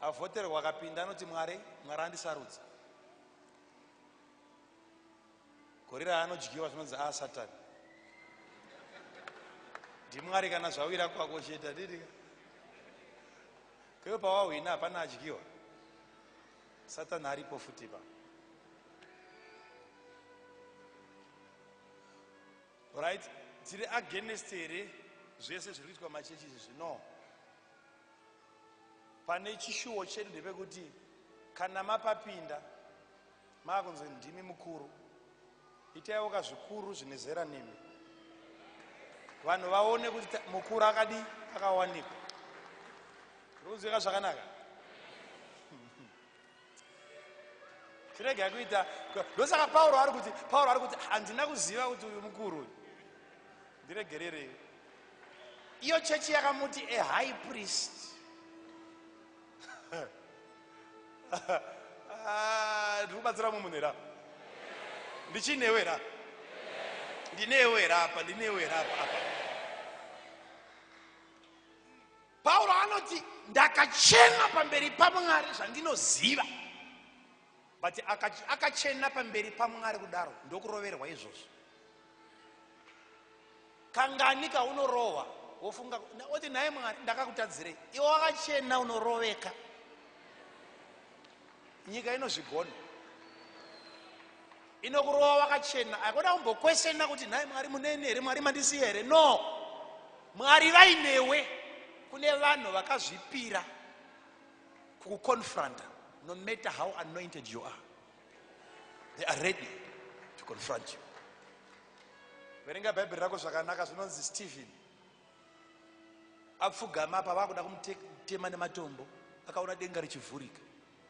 Avhoterwa akapinda anoti Mwari, Mwari andisarudza. Gore raanodyiwa zvinonzi a Satani. NdiMwari kana zvawira kwako chete handiti? Kweyo pawahwina hapana adyiwa. Satani aripo futi pa. Right? Tiri against here zvese zviri kuitwa machechi izvi? No. Pane chishuwo chedu ndepekuti kana mapapinda maakunzi ndimi mukuru, itaiwo kazvikuru zvine zera nemi, vanhu vaone kuti mukuru akadi akawanikwa. Uri zvakanaka. Chirega kuita. Ndosaka Pauro ari kuti, Pauro ari kuti handina kuziva kuti uyu mukuru uyu. Ndiregererei. Iyo chechi yakamuti a high priest. Ndiri kubatsira mumwe munhu here? Ndichinewe here apa? Ndinewe here apa? Ndinewe here apa? Apa Pauro anoti ndakachena pamberi paMwari zvandinoziva, but akachena pamberi paMwari kudaro ndokuroverwa izvozvo. Kangani kaunorohwa wofunga oti nhai Mwari ndakakutadzirei? Iwe wakachena unoroveka. Nyika inozvigona, inokurova wakachena. Haikona kumbokwesena kuti nhai Mwari muneni here, Mwari mandisiya here? No, Mwari vainewe. Kune vanhu vakazvipira kukuconfronta, no matter how anointed you are, they are ready to confront you. Verenga Bhaibheri rako zvakanaka. Zvinonzi Stephen apfugama apa, vakuda kumutema nematombo, akaona denga richivhurika,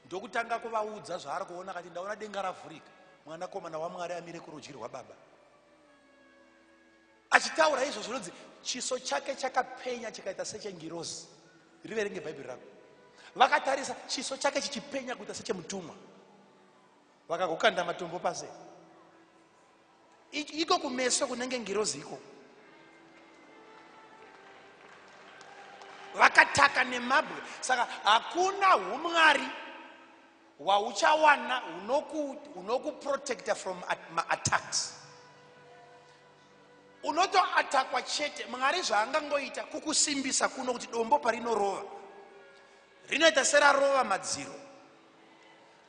ndokutanga kuvaudza zvaari kuona. Akati, ndaona denga ravhurika, Mwanakomana waMwari amire kurudyi rwaBaba. Achitaura izvo, zvinonzi chiso chake chakapenya chikaita sechengirozi. Riverenge Bhaibheri rako. Vakatarisa chiso chake chichipenya kuita sechemutumwa, vakagokanda matombo pasi. Iko kumeso kunenge ngirozi iko, vakataka nemabwe. Saka hakuna umwari hwauchawana hunokuprotecta from maattacks. Unotoatakwa chete. Mwari zvaangangoita kukusimbisa kuno kuti dombo parinorova rinoita serarova madziro,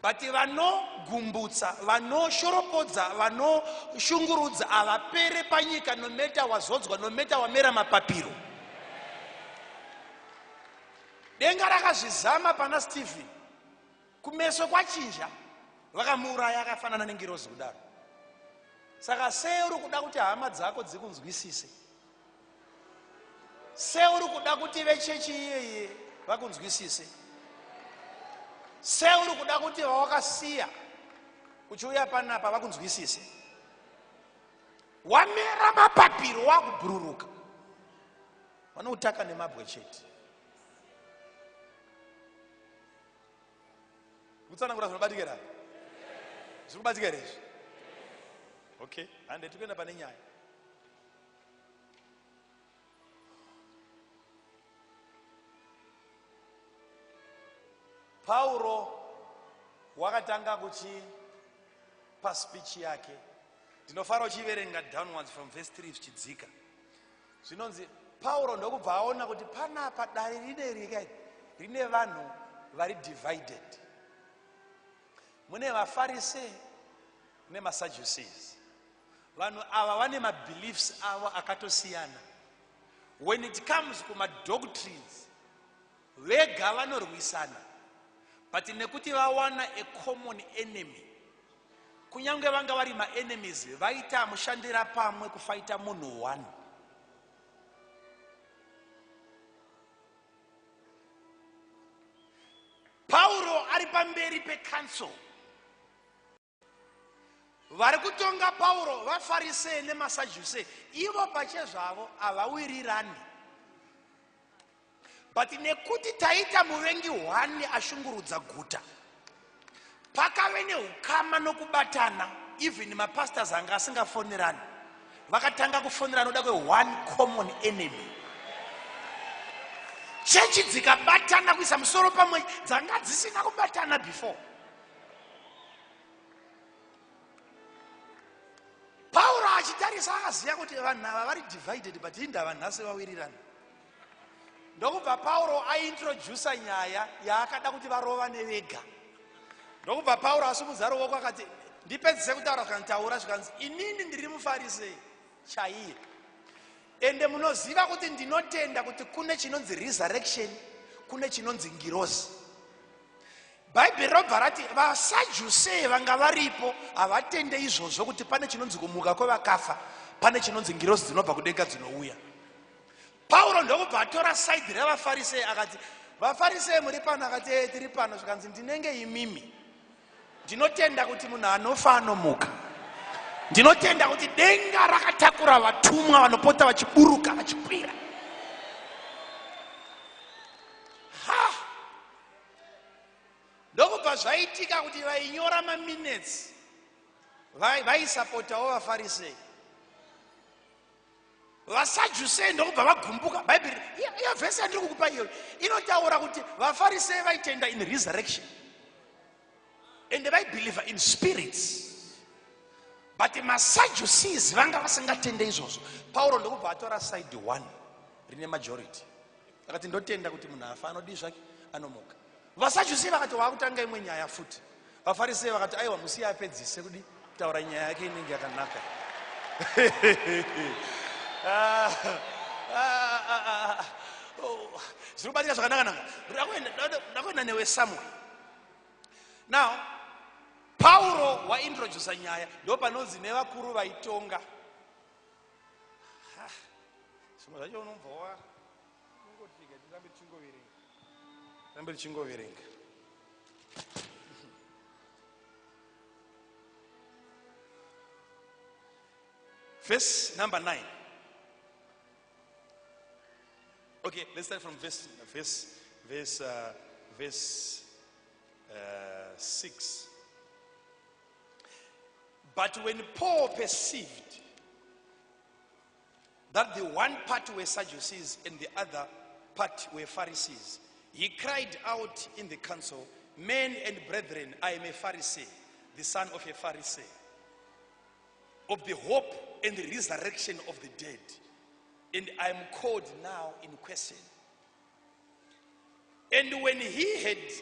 but vanogumbutsa, vanoshoropodza, vanoshungurudza havapere panyika, no matter wazodzwa, no matter wamera mapapiro. Denga rakazvizama pana Stephen, kumeso kwachinja, vakamuuraya akafanana nengirozi kudaro. Saka sei uri kuda kuti hama dzako dzikunzwisise? Sei uri kuda kuti vechechi iyeye vakunzwisise? Sei uri kuda kuti vawakasiya uchiuya panapa vakunzwisise? Wamera mapapiro, wakubhururuka, vanoutaka nemabwe chete. Kutsanangura zvinobatika here? Zviri kubatika here izvi? Okay, hande tikuenda pane nyaya. Pauro wakatanga kuchipa speech yake. Ndinofara uchiverenga downwards from verse 3 zvichidzika. Zvinonzi Pauro ndokubva aona kuti panapa dare rine rika rine vanhu vari divided. Mune vaFarise nemaSadducees. Vanhu ava vane mabeliefs avo akatosiyana. When it comes kumadoctrines, vega vanorwisana, but nekuti vawana a common enemy, kunyange vanga vari maenemies, vaita mushandira pamwe kufaita munhu one. Pauro ari pamberi pecouncil vari kutonga Pauro, vaFarisei nemaSadducee. Ivo pachezvavo havawirirani, but nekuti taita muvengi hwani ashungurudza guta, pakave neukama nokubatana. Even mapastors anga asingafonerani vakatanga kufonerana noda kwe-one common enemy. Chechi dzikabatana kuisa musoro pamwe, dzanga dzisina kubatana before. Pauro achitarisa akaziva kuti vanhu ava vari divided, but indava nhasi vawirirana. Ndokubva Pauro aintrodusa nyaya yaakada kuti varovane vega. Ndokubva Pauro asumudza ruoko akati, ndipedzise kutaura. Zvikanitaura, zvikanzi, inini ndiri muFarisei chaiye, ende munoziva kuti ndinotenda kuti kune chinonzi resurrection, kune chinonzi ngirozi. Bhaibheri robva rati vaSadducee vanga varipo havatende izvozvo, kuti pane chinonzi kumuka kwevakafa, pane chinonzi ngirozi dzinobva kudenga dzinouya. Pauro ndokubva atora side revaFarisei, akati, vaFarisei muri pano? Akati, ee, tiri pano. Zvikanzi, ndinenge imimi, ndinotenda kuti munhu anofa anomuka. Ndinotenda kuti denga rakatakura vatumwa vanopota vachiburuka vachikwira. Ha, ndokubva zvaitika kuti vainyora maminutes. Vaisapotawo vaFarisei. VaSadhusei ndokubva vagumbuka. Bhaibheri iyo vhesi yandiri kukupa iyoyo inotaura kuti vaFarisei vaitenda in resurrection and vaibelieve in spirits, but maSadducees vanga vasingatende izvozvo. Pauro ndokubva atora side one rine majority, akati ndotenda kuti munhu afa anodii zvake, anomuka. VaSadducee vakati waakutanga imwe nyaya futi. VaFarisei vakati aiwa, musiye apedzise kudi kutaura nyaya yake, inenge yakanaka. Ah, ah, ah, ah. Oh, zviri kubatika zvakanaka-naka. Ndakuenda newe somewhere now. Pauro waintrodusa nyaya, ndo panonzi nevakuru vaitonga. Zvimwe zvacho unobva wa ungotika tirambe tichingoverenga, tirambe tichingoverenga. Verse number 9. Okay, let's start from verse 6. But when Paul perceived that the one part were Sadducees and the other part were Pharisees, he cried out in the council, "Men and brethren, I am a Pharisee, the son of a Pharisee. Of the hope and the resurrection of the dead, and I am called now in question." And when he had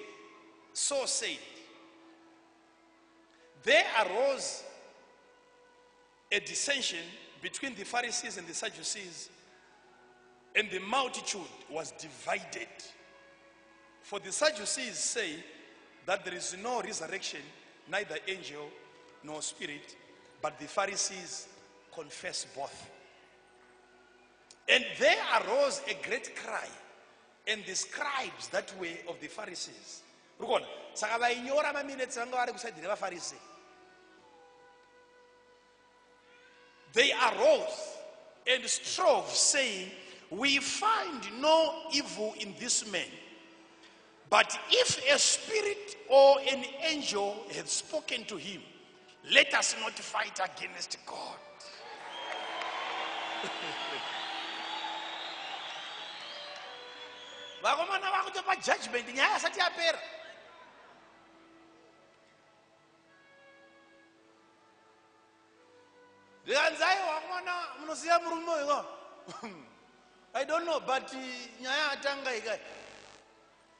so said, there arose a dissension between the Pharisees and the Sadducees, and the multitude was divided. For the Sadducees say that there is no resurrection, neither angel nor spirit, but the Pharisees confess both. And there arose a great cry, and the scribes that were of the Pharisees. Uri kuona, saka vainyora maminutes vanga vari kuside revaFarisi. They arose and strove, saying, "We find no evil in this man. But if a spirit or an angel had spoken to him, let us not fight against God." Vakomana vakutopa judgment nyaya yasati yapera. Zvikanzi aiwa, vakomana, munosiya murume uyu, I don't know, but nyaya yatanga ikai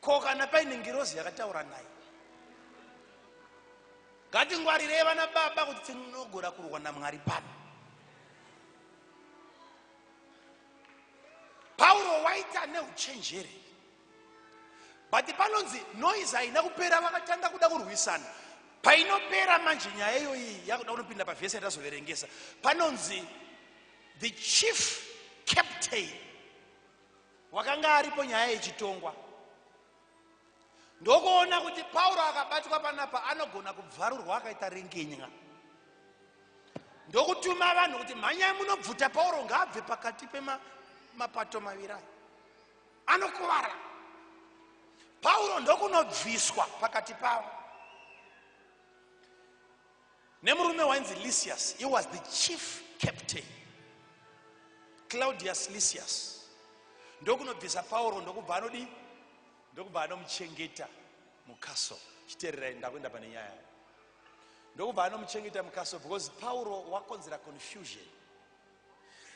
ko kana paine ngirozi yakataura naye. Ngatingwarirei vana baba kuti tinogona kurwa naMwari pano. Pauro waita neuchenjeri, but panonzi noise haina kupera, vakatanga kuda kurwisana. Painopera manje nyaya iyoyi yakuda kunopinda pavhesi yatazoverengesa, panonzi the chief captain wakanga aripo nyaya yechitongwa ndokuona kuti Pauro akabatwa panapa anogona kubvarurwa akaita rengenya, ndokutuma vanhu kuti mhanyai munobvuta Pauro, ngaabve pakati pemapato maviri aya, anokuvara. Pauro ndokunobviswa pakati pavo nemurume wainzi Lysias. He was the chief captain, Claudius Lysias. Ndokunobvisa Pauro, ndokubva anodi, ndokubva anomuchengeta mucastle. Chiteererai, ndakuenda pane nyaya. Ndokubva anomuchengeta mucastle because Pauro wakonzera confusion.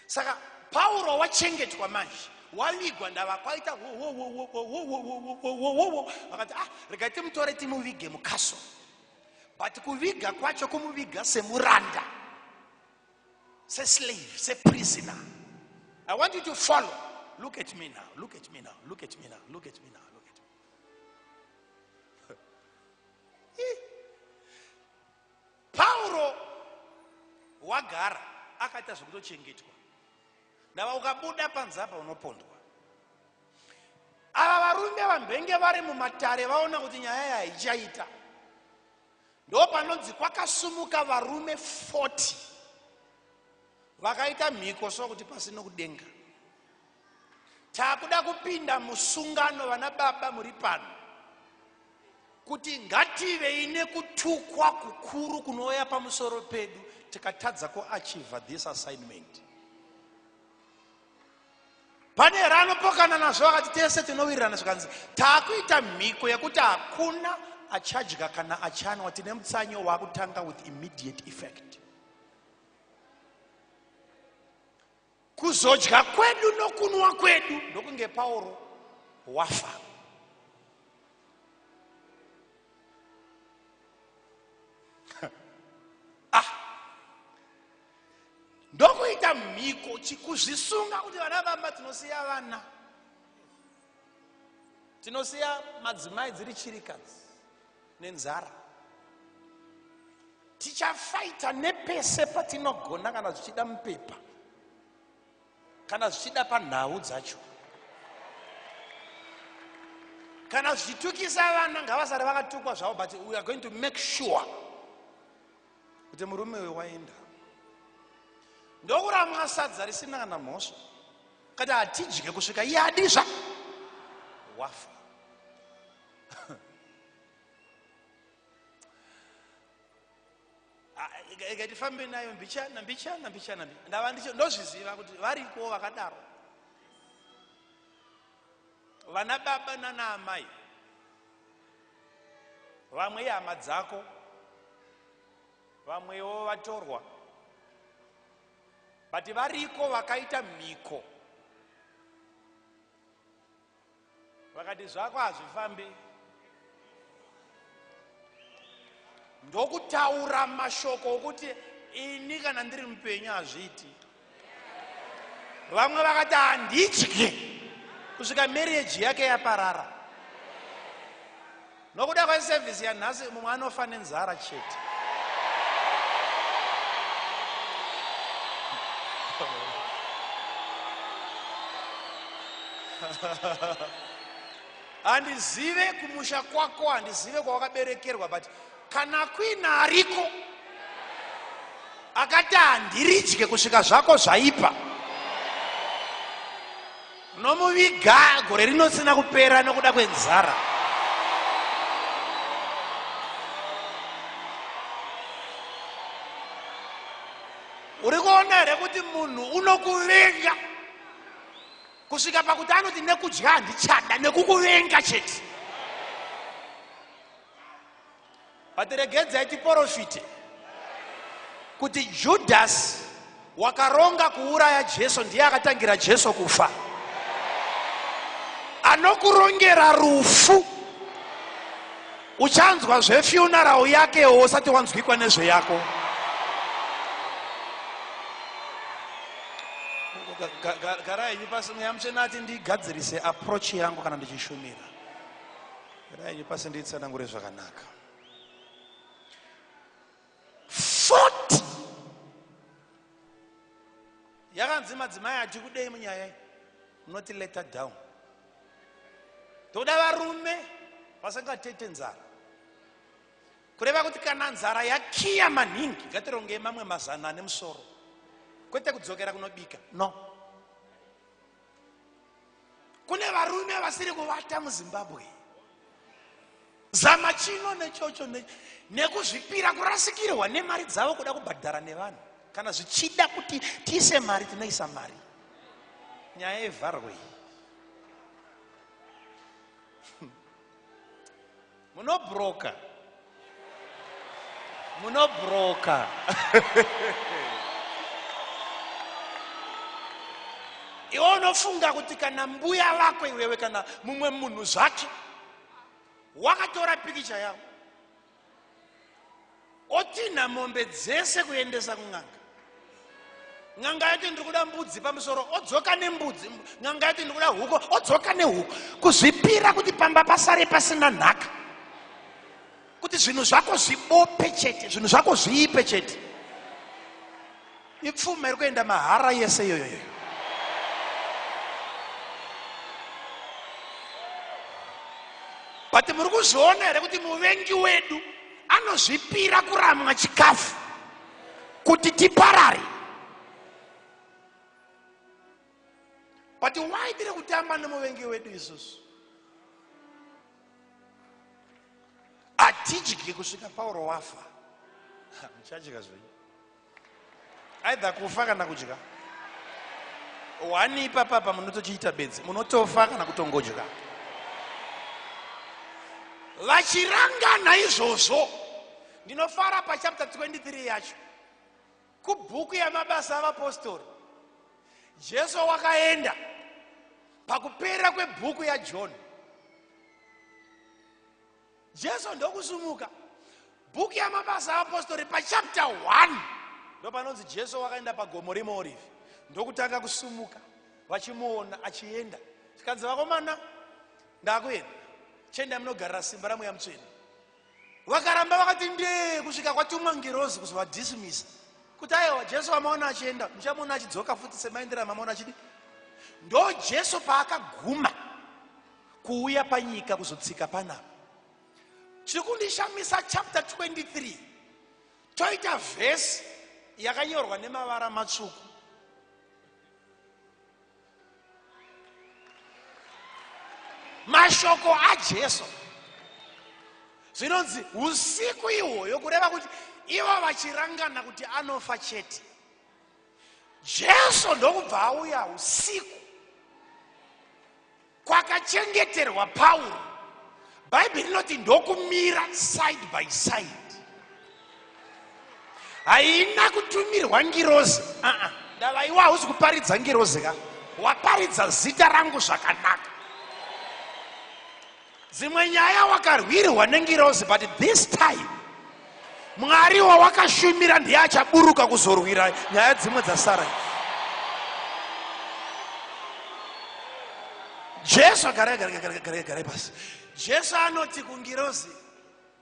Saka Pauro wachengetwa manje, wavigwa. Ndava kwaita vakati, "Ah, regai timutore timuvige mucastle," but kuviga kwacho kumuviga semuranda, seslave, seprisoner. I want you to follow. Look at me now, look at me now, look at me now, look at me now, look at me. Pauro wagara akaita zvekutochengetwa. Ndava ukabuda panze apa unopondwa. Ava varume vambenge vari mumatare vaona kuti nyaya haichaita, ndo panonzi kwakasumuka varume 40 vakaita mhiko sokuti pasi nokudenga taakuda kupinda musungano. Vana baba muri pano. Kuti ngativei nekutukwa kukuru kunouya pamusoro pedu tikatadza kuachievha this assignment. Pane here anopokana nazvo akati tese tinowirirana zvikanzi taakuita mhiko yekuti hakuna achadya kana achanwa tine mutsanyo waakutanga with immediate effect. Kuzodya kwedu nokunwa kwedu ndokunge Pauro wafa. Ah, ndokuita mhiko kuzvisunga kuti vana vamba tinosiya vana tinosiya madzimai dziri chirikadzi nenzara tichafaita nepese patinogona kana zvichida mupepa kana zvichida panhau dzacho kana zvichitukisa vana ngavasare vakatukwa zvavo but we are going to make sure kuti murume uyu waenda ndokuramwa sadza risina kana mhosva kati hatidye kusvika iye adizva wafa Ikatifambe nayo mbichana mbichana mbichana ndava ndicho ndozviziva kuti variko vakadaro vana baba nana amai vamwe ihama dzako vamwewo vatorwa but variko vakaita mhiko Vakati zvako hazvifambi. Ndokutaura mashoko okuti ini kana ndiri mupenyu hazviiti. Vamwe vakati handidyi kusvika marriage yake yaparara. Nokuda kwesevhisi yanhasi mumwe anofa nenzara chete. Handizive kumusha kwako, handizive kwawakaberekerwa, but kana kuina ariko akati handiridye kusvika zvako zvaipa unomuviga gore rino risina kupera nokuda kwenzara uri kuona here kuti munhu unokuvenga kusvika pakuti anoti nekudya handichada nekukuvenga chete But regedzai tiporofite kuti Judhasi wakaronga kuuraya Jesu ndiye akatangira Jesu kufa. Anokurongera rufu uchanzwa zvefuneral yakewo usati wanzwikwa nezveyako. Garai henyu pasi, Mweya Mutsvene ati ndigadzirise approach yangu kana ndichishumira. Garai henyu pasi nditsanangure zvakanaka. 40 yakanzi madzimai hatikudei munyaya iyi munoti letter down toda varume vasingatete nzara kureva kuti kana nzara yakiya maningi ngatirongei mamwe mazana ane musoro kwete kudzokera kunobika no Kune varume vasiri kuvata muZimbabwe. Zama chino nechocho ne, nekuzvipira kurasikirwa nemari dzavo kuda kubhadhara nevanhu. Kana zvichida kuti tiise mari tinoisa mari. Nyaya ivharwe iyi. Munobroka. Munobroka. Iwe unofunga kuti kana mbuya vako iwewe kana mumwe munhu zvake wakatora pikicha yavo otinha mombe dzese kuendesa kun'anga n'anga yati ndiri kuda mbudzi pamusoro odzoka nembudzi n'anga yati ndiri kuda huku odzoka nehuku kuzvipira kuti pamba pasare pasina nhaka kuti zvinhu zvako zvibope chete zvinhu zvako zviipe chete ipfuma iri kuenda mahara yese iyoyoyo but muri kuzviona here kuti muvengi wedu anozvipira kuramwa chikafu kuti tiparare but why tiri kutamba nemuvengi wedu isusu Hatidyi kusvika Pauro wafa. Muchadya zvenyu. Either kufa kana kudya. One ipapapa munotochiita bedzi, munotofa kana kutongodya. Vachirangana izvozvo, ndinofara pachapter 23 yacho kubhuku yamabasa avapostori. Jesu wakaenda pakupera kwebhuku yaJohn. Jesu ndokusumuka. Bhuku yamabasa avapostori pachapter 1 ndopanonzi Jesu wakaenda pagomo reMaorivhi ndokutanga kusumuka, vachimuona achienda. Zvikanzi, vakomana, ndakuenda, chiendai munogarira simba raMweya Mutsvene. Vakaramba vakati ndee kusvika kwatumwa ngirozi kuzovadismisa kuti aiwa, Jesu vamaona achienda, muchamuona achidzoka futi semaendero amamuona achidi. Ndo Jesu paakaguma kuuya panyika kuzotsika panapa. Chiri kundishamisa, chapter 23 toita vhesi yakanyorwa nemavara matsvuku. Mashoko aJesu zvinonzi usiku ihwoyo, kureva kuti ivo vachirangana kuti anofa chete, Jesu ndokubva auya usiku kwakachengeterwa Pauro. Bhaibheri rinoti ndokumira side by side. Haina kutumirwa ngirozi. Aa, ndava iwe hauzi kuparidza ngirozi ka, waparidza zita rangu zvakanaka. Dzimwe nyaya wakarwirwa nengirozi, but this time Mwari wawakashumira ndiye achaburuka kuzorwira nyaya dzimwe dzasara. Jesu, garai, garai, garai, garai, garai pasi. Jesu anoti kungirozi,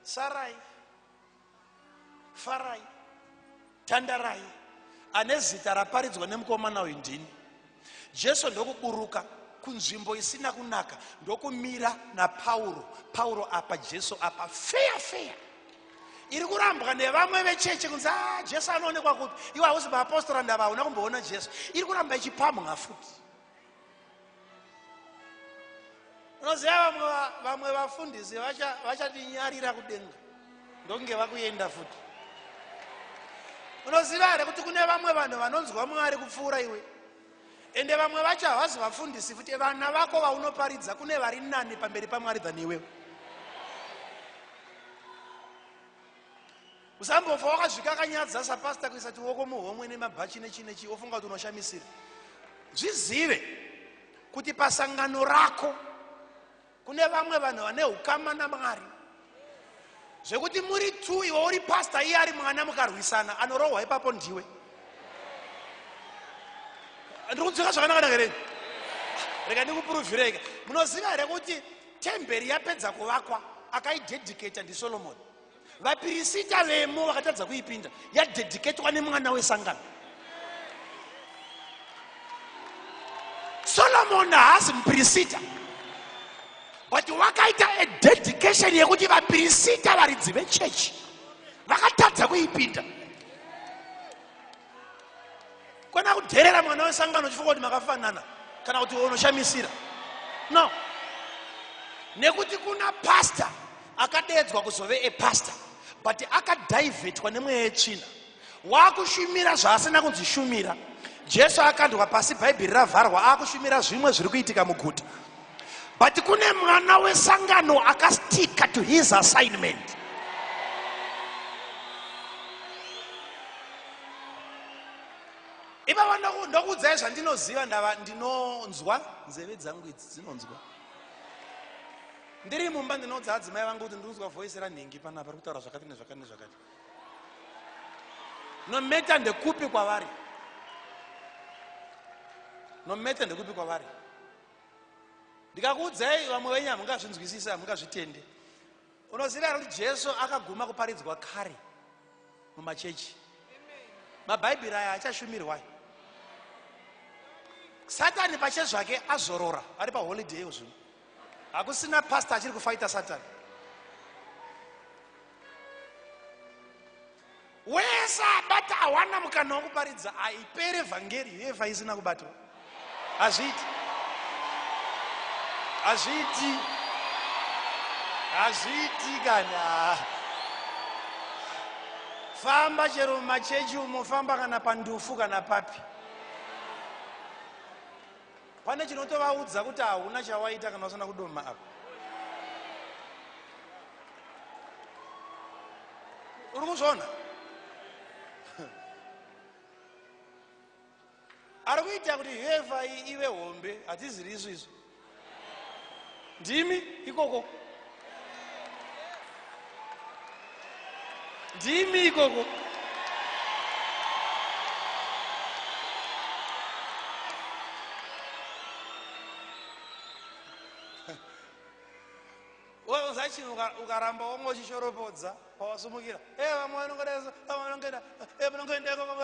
sarai, farai, tandarai, ane zita raparidzwa nemukomana uyu ndini. Jesu ndokuburuka kunzvimbo isina kunaka ndokumira naPauro. Pauro apa, Jesu apa, feya feya iri kurambwa nevamwe vecheche kunzi a Jesu anoonekwa kupi? Iwe hauzi maapostora, ndava hauna kumboona Jesu. Iri kuramba ichipamwa futi. Unoziva vamwe vafundisi vachatinyarira kudenga ndokunge vakuenda futi. Unoziva here kuti kune vamwe vanhu vanonzwa Mwari kupfuura iwe? Ende vamwe vacho havazi vafundisi futi, vana vako vaunoparidza, kune vari nani pamberi paMwari than iwewe. Usambofa wakazvikakanyadza sapasta kuisa tioko muhomwe nemabhachi nechi nechi, ofunga kuti unoshamisira. Zvizive kuti pasangano rako kune vamwe vanhu vane ukama naMwari zvekuti muri two, iwe uri pasta, iye ari mwana, mukarwisana anorohwa ipapo ndiwe. Ndiri kunzwika zvakanaka here? Rega ndikupuruvhireka. Munoziva here kuti temberi yapedza kuvakwa, akaidedicata ndiSolomoni, vapirisita vemo vakatadza kuipinda, yadedicatwa nemwana wesangano? Solomon haasi mupirisita, but wakaita a dedication yekuti vapirisita, varidzi vechechi, vakatadza kuipinda. Kwana kudherera mwana wesangano uchifunga kuti makafanana kana kuti unoshamisira. No, nekuti kuna pasta akadedzwa kuzove epasta, but akadhivhetwa nemweya yetsvina, wakushumira zvaasina kunzi shumira. Jesu akandwa pasi, Bhaibheri ravharwa, akushumira zvimwe zviri kuitika muguta. But kune mwana wesangano akastika to his assignment. Ipapa ndokuudzai zvandinoziva. Ndava ndinonzwa, nzeve dzangu idzi dzinonzwa. Ndiri mumba ndinoudza adzimai vangu kuti ndinonzwa voice ranhingi panapa ri kutaura zvakati nezvakati nezvakati. No matter ndekupi kwavari, no matter ndekupi kwavari, ndikakuudzai vamwe venyu hamungazvinzwisisi, hamungazvitende. Unoziva here kuti Jesu akaguma kuparidzwa kare mumachechi? Mabhaibheri aya achashumirwa. Satani pachezvake azorora, ari paholiday zvino. Hakusina pasta achiri kufaita Satani. Wese abata awana mukana wekuparidza, aipere vhangeri yefa isina kubatwa. Hazviiti, hazviiti, hazviiti kana. Famba chero mumachechi umo, famba kana pandufu kana papi. Pane chinotovaudza kuti hauna chawaita kana usina kudoma apa. Uri kuzviona? Ari kuita kuti uefa ive hombe, hatiziri isu izvo. Ndimi ikoko. Ndimi ikoko. Uzachinhu ukaramba wonge uchishoropodza pawasumukira. Vamwe vanongoda, vamwe vanongoenda, vanongoenda ikoko,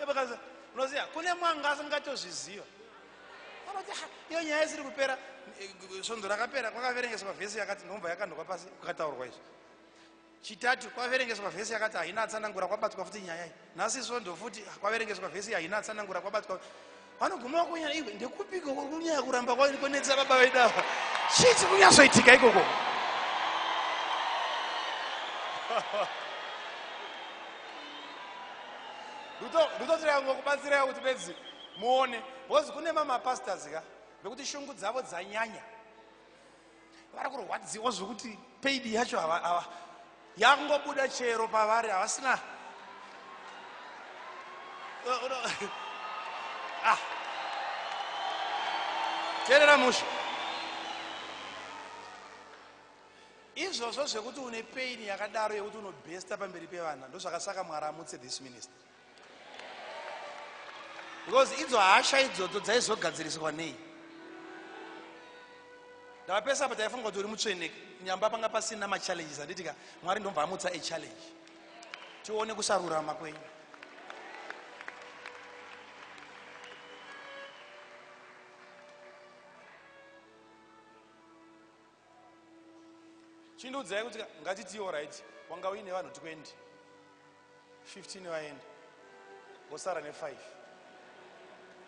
bakaza. Unoziva, kune mwanga asingatozviziva. Anoti, ha, iyo nyaya isiri kupera. Svondo rakapera kwakaverengeswa vhesi yakati ndomva yakandokwa pasi kukataurwa izvi. Chitatu kwaverengeswa vhesi yakati haina atsanangura kwabatwa futi nyaya iyi. Nhasi svondo futi kwaverengeswa vhesi haina atsanangura kwabatwa. Vanoguma kunyaya iwe ndekupiko kunyaya kuramba kwayo konetsa baba vedu ava. Chii chiri kunyatsoitika ikoko? Ndototira ngokubatsirai kuti bedzi muone, because kune mamwe mapastors ka vekuti shungu dzavo dzanyanya, vari kurwadziwa zvekuti paid yacho hava yangobuda chero pavari havasina. Teerera mushe. Izvozvo zvekuti une pain yakadaro yekuti unobhesta pamberi pevana, ndozvakasaka Mwari amutse this ministry. Because idzo hasha idzodzo dzaizogadziriswa nei? Ndavapesa apa taifunga kuti uri mutsvene, nyamba panga pasina machallenges, handiti ka? Mwari ndomva amutsa a challenge. Tione kusarurama kwenyu. Chindiudzai kuti ngatitiwo right, wanga uine vanhu 20, 15 vaenda, wosara ne5,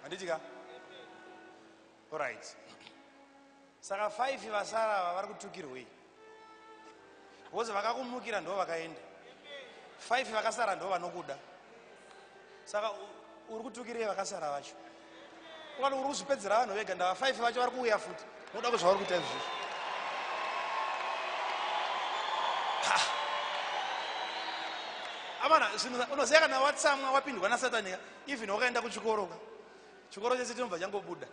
handiti ka? Alright, saka 5 vasara ava vari kutukirwei? Because vakakumukira ndo vakaenda, 5 vakasara ndo vanokuda. Saka uri kutukirei vakasara vacho? Ukati uri kuzvipedzera vanhu vega, ndava 5 vacho vari kuuya futi noda kuzvavari kuita izvozvo. Amana, zvinhu unoziva kana watsamwa wapindwa nasatani, even wakaenda kuchikoro ka, chikoro chese chinobva changobuda.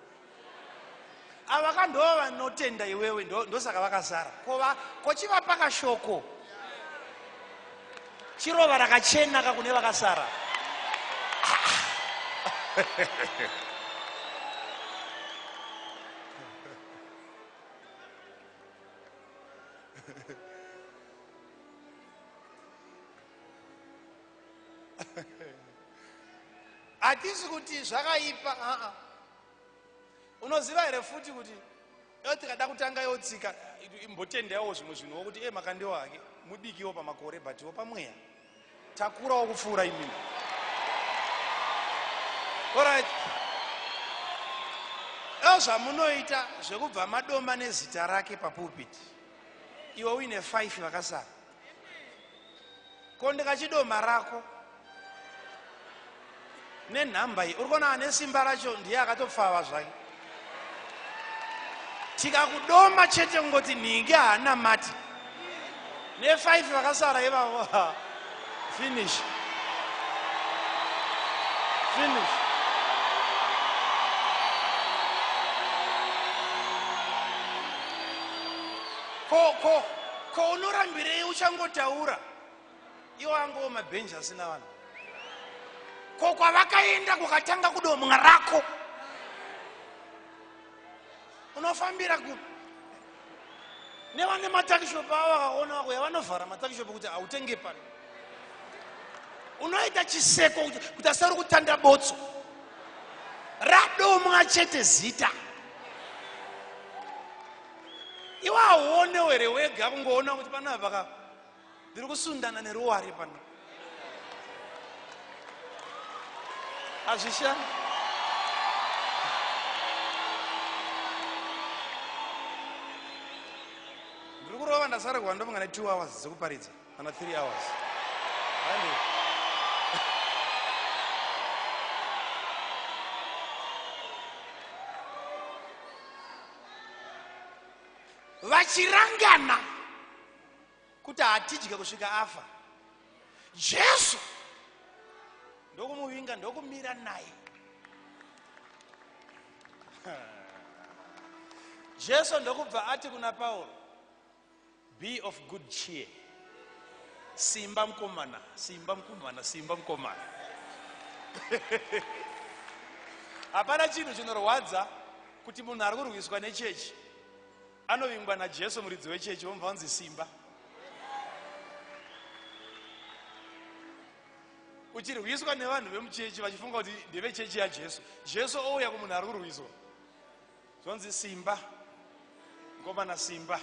Ava ka ndo vanotenda iwewe, ndosaka vakasara. Kochivapa kashoko chirova rakachena ka kune vakasara. Hatisi kuti zvakaipa, aa. Unoziva here futi kuti iyo tikada kutanga yotsika imbotendewo zvimwe zvinhuwo kuti makandiwa hake mudikiwo pamakore, butiwo pamweya takurawo kupfuura imimi. Alright, eo zvamunoita zvekubva madoma nezita rake papulpit, iwe uine 5 vakasara, ko ndikachidoma rako nenhamba iyi, uri kuona ane simba racho ndiye akatopfava zvake. Tikakudoma chete kungoti nhingi haana mati ne5 vakasara ivavo, finish finish. Ko unorambirei uchangotaura iwo angowo mabhenji asina vanhu? Ko kwavakaenda kukatanga kudomwa rako, unofambira kupi? Nevane matakishopu avo vakaona vakuya vanovhara matakishopu kuti hautenge pano. Unoita chiseko kuti asari kutanda botso radomwa chete zita. Iwe hauone here wega kungoona kuti panapa ka ndiri kusundana neruware pano? Hazvishandi. Ndiri kurova, ndasara kuva ndofunga ne2 hours dzekuparidza kana 3 hours. Hande. Vachirangana kuti hatidye kusvika afa. Jesu ndokumuvinga, ndokumira naye. Jesu ndokubva ati kuna Pauro, "Be of good cheer, simba mukomana, simba mukomana, simba mukomana." Hapana chinhu chinorwadza kuti munhu ari kurwiswa nechechi anovingwa naJesu, muridzi wechechi, vomubva vanzi simba. Uchirwiswa nevanhu vemuchechi vachifunga kuti ndevechechi yaJesu, Jesu ouya kumunhu ari kurwiswa, zvonzi simba mukomana, simba.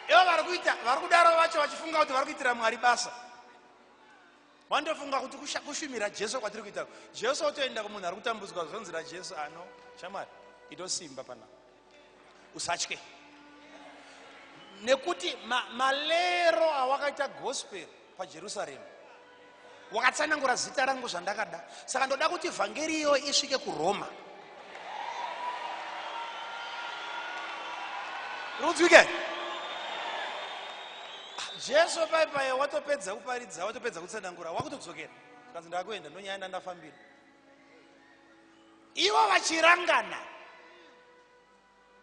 Ivo vari kuita, vari kudaro vacho vachifunga kuti vari kuitira Mwari basa. Wandofunga kuti kushumira Jesu kwatiri kuita. Jesu otoenda kumunhu ari kutambudzwa, zvonzi raJesu ano, "Shamwari, itosimba pana, usatye, nekuti malero awakaita gospel paJerusarema, wakatsanangura zita rangu zvandakada. Saka ndoda kuti vhangeri iyoyo isvike kuRoma." Rudzwike Jesu pai watopedza kuparidza, watopedza kutsanangura, wakutodzokera, kanzi ndakuenda, ndonyaya ndandafambira. Ivo vachirangana,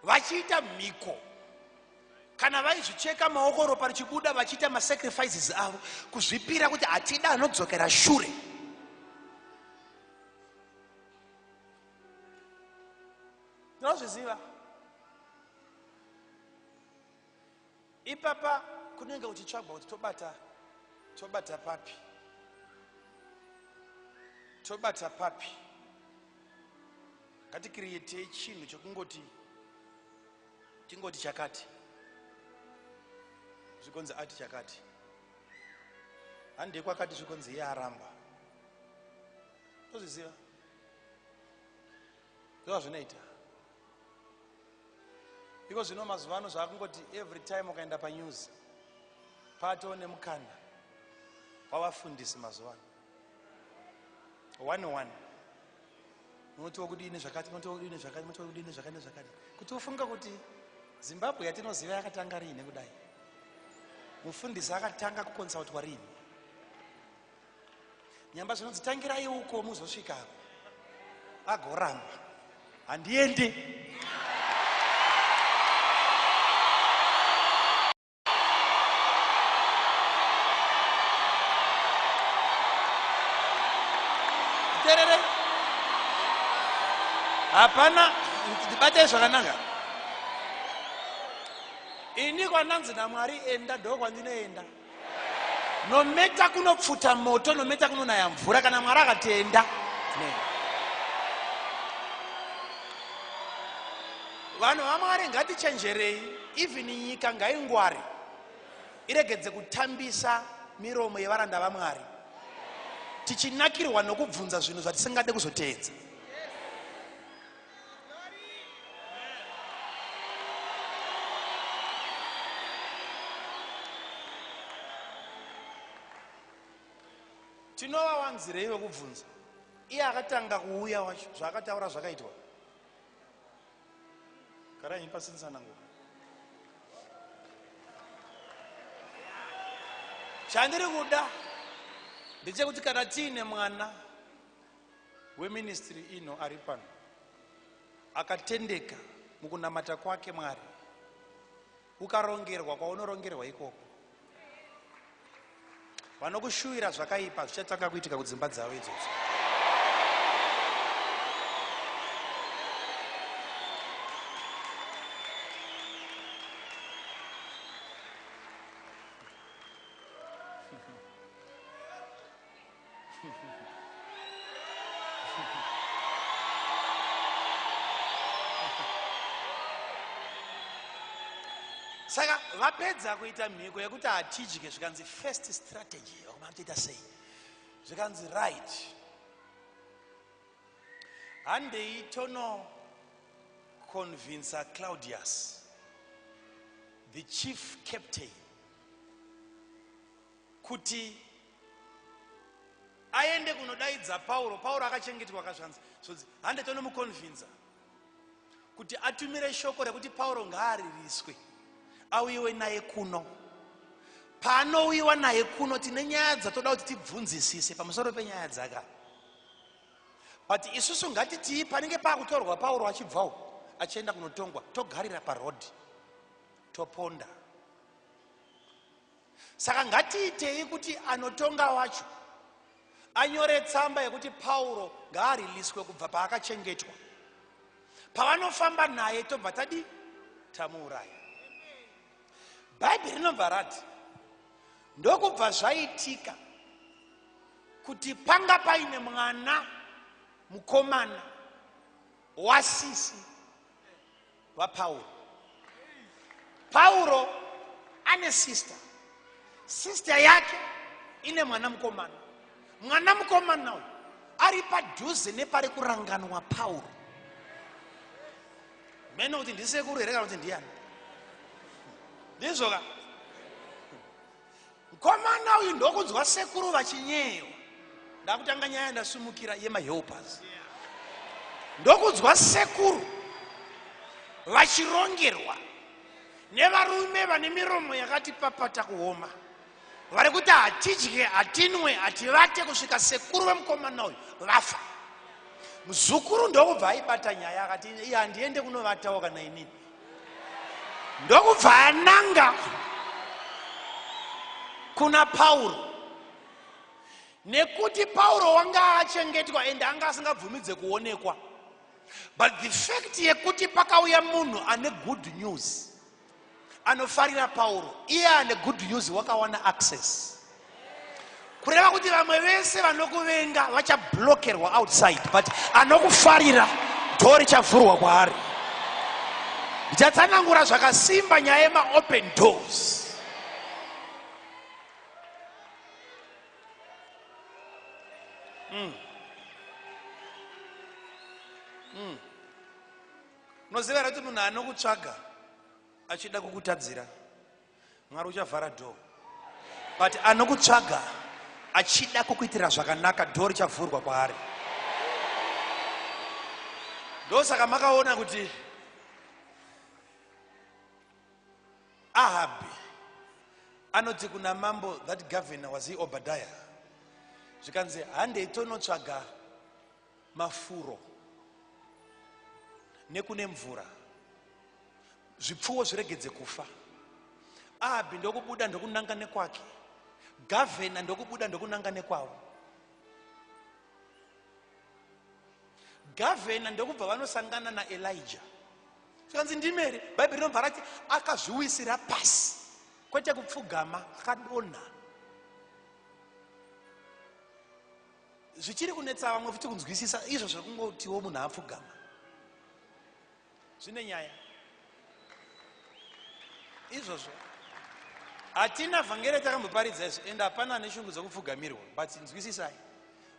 vachiita mhiko, kana vaizvicheka maoko ropa richibuda, vachiita masacrifices avo kuzvipira kuti hatida anodzokera shure. Tinozviziva ipapa kunenge kuchitsvagwa kuti tobata papi, tobata papi. Ngaticreatei chinhu chekungoti tingoti chakati, zvikonzi ati chakati, handei kwakati, zvikonzi iye aramba. Tozviziva ndozvazvinoita iko zvino. Mazuva ano zvaakungoti every time ukaenda panews, patoo nemukana wavafundisi mazuva ano, one one, unotiwo kudini zvakati, unotiwo kudini zvakati, unotiwo kudini zvakati nezvakati, kuti ufunga kuti Zimbabwe yatinoziva yakatanga riini kudai, mufundisi akatanga kuconsultwa riini. Nyamba zvinonzi tangirai uko muzosvikako, agoramba, handiendi. Terere, hapana, ndibatei zvakanaka. Ini kwananzi naMwari enda, ndo kwandinoenda, no matter kunopfuta moto, no matter kunonaya mvura. Kana Mwari akatenda, tinoenda. Vanhu vaMwari, ngatichenjerei. Even nyika ngaingware, iregedze kutambisa miromo yevaranda vaMwari, tichinakirwa nokubvunza zvinhu zvatisingade kuzoteedza. Tinovawanzirei vekubvunza? Iye akatanga kuuya wacho, zvaakataura zvakaitwa. Garai pasi, nsanangura. Chandiri kuda ndechekuti kana tiine mwana weministry ino ari pano akatendeka mukunamata kwake Mwari, ukarongerwa kwaunorongerwa ikoko, vanokushuvira zvakaipa zvichatanga kuitika kudzimba dzavo idzodzo. Saka vapedza kuita mhiko yekuti hatidye, zvikanzi first strategy vakomana toita sei? Zvikanzi right, handei tono convinca Claudius, the chief captain. Kuti aende kunodaidza Pauro. Pauro akachengetwa kazvanzi zvonzi hande tonomukonvinza kuti atumire shoko rekuti Pauro ngaaririswe auyiwe naye kuno. Paanouyiwa naye kuno tine nyaya dzatoda kuti tibvunzisise pamusoro penyaya dzaka. But isusu ngatitii panenge pakutorwa Pauro achibvawo achienda kunotongwa togarira paroad toponda. Saka ngatiitei kuti anotonga wacho anyore tsamba yekuti Pauro ngaariliswe kubva paakachengetwa. Pavanofamba naye tobva tadi tamuuraya. Bhaibheri rinobva rati ndokubva zvaitika kuti panga paine mwana mukomana wasisi vaPauro. Pauro ane sister, sister yake ine mwana mukomana. Mwana mukomana uyu ari padhuze nepari kuranganwa Pauro. Mene kuti ndisekuru here kana kuti ndiyani? Ndizvo ka? Mkomana uyu ndokunzwa sekuru vachinyeyewa. Ndakutanga nyaya ndasumukira yemahelpers. Ndokunzwa sekuru vachirongerwa nevarume vane miromo yakati papata kuoma vari kuti hatidye hatinwe hativate kusvika sekuru vemukomana uyu vafa. Muzukuru ndokubva aibata nyaya akati iye handiende kunovatawo kana inini. Ndokubva ananga kuna Pauro nekuti Pauro wanga achengetwa ende anga asingabvumidze kuonekwa. But the fact yekuti pakauya munhu ane good news anofarira Pauro, iye ane good news wakawana access. Kureva kuti vamwe vese vanokuvenga vachablokerwa outside, but anokufarira dhoo richavhurwa kwaari. Ndichatsanangura zvakasimba nyaya yemaopen doors. Unoziva here kuti munhu anokutsvaga achida kukutadzira, Mwari uchavhara door, but anokutsvaga achida kukuitira zvakanaka, door richavhurwa kwaari. Ndosaka makaona kuti Ahabhi anoti kuna mambo, that governor was he Obadiah, zvikanzi handei tonotsvaga mafuro nekune mvura zvipfuwo zviregedze kufa. Ahabhi ndokubuda ndokunanga nekwake, gavhena ndokubuda ndokunanga nekwavo. Gavhena ndokubva vanosangana naElijah. Zvikanzi ndimi here? Bhaibheri rinobva rati akazviwisira pasi, kwete kupfugama, akadonha. Zvichiri kunetsa vamwe futi kunzwisisa izvo zvekungotiwo munhu apfugama. Zvine nyaya izvozvo. Hatina vhangeri takamboparidza izvo, ende hapana ane shungu dzekupfugamirwa, but nzwisisai.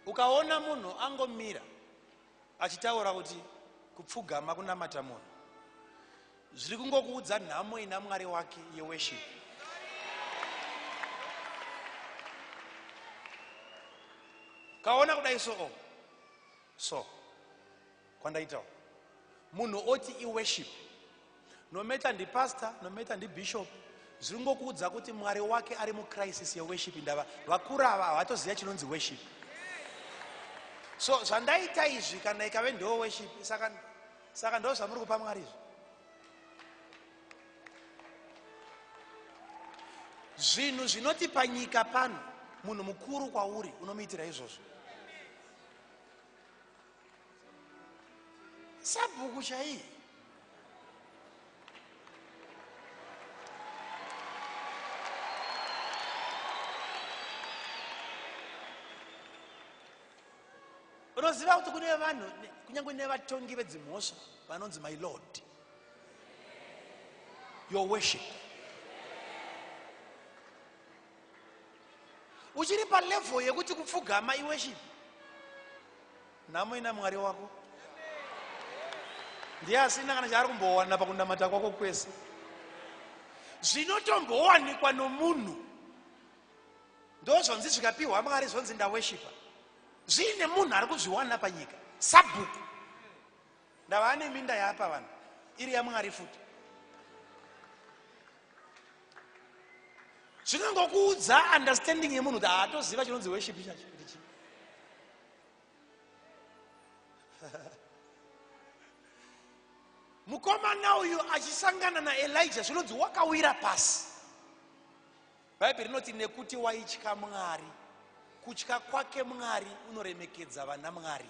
Ukaona munhu angomira achitaura kuti kupfugama kunamata munhu, zviri kungokuudza nhamo ina Mwari wake yeworship. Kaona kudai so oh. So kwandaitawo munhu oti iworship, no matter ndipastor, no matter ndibishop, zviri kungokuudza kuti Mwari wake ari mucrisis yeworship. Ndava vakuru ava havatoziva chinonzi worship. So zvandaita izvi kana ikave ndo worship, saka ndo zvamuri kupa Mwari izvi. Zvinhu zvinoti panyika pano munhu mukuru kwauri unomuitira izvozvo. Sabhuku chaiye. Unoziva kuti kune vanhu kunyange nevatongi vedzimhosva vanonzi my lord, your worship. Uchiri palevel yekuti kupfugama iworship. Nhamo ina Mwari wako ndiye asina kana chaari kumbowana pakunamata kwako kwese. Zvinotombowanikwa nomunhu. Ndozvonzi zvikapiwa Mwari zvonzi ndaweshipa. Zviine munhu ari kuzviwana panyika. Sabhuku. Ndava ane minda yaapa vanhu iri yaMwari futi. Zvinongokuudza understanding yemunhu kuti haatoziva chinonzi worship chacho kuti chii. Mukomana uyu achisangana naElijah zvinonzi wakawira pasi. Bhaibheri rinoti nekuti waitya Mwari, kutya kwake Mwari unoremekedza vana Mwari.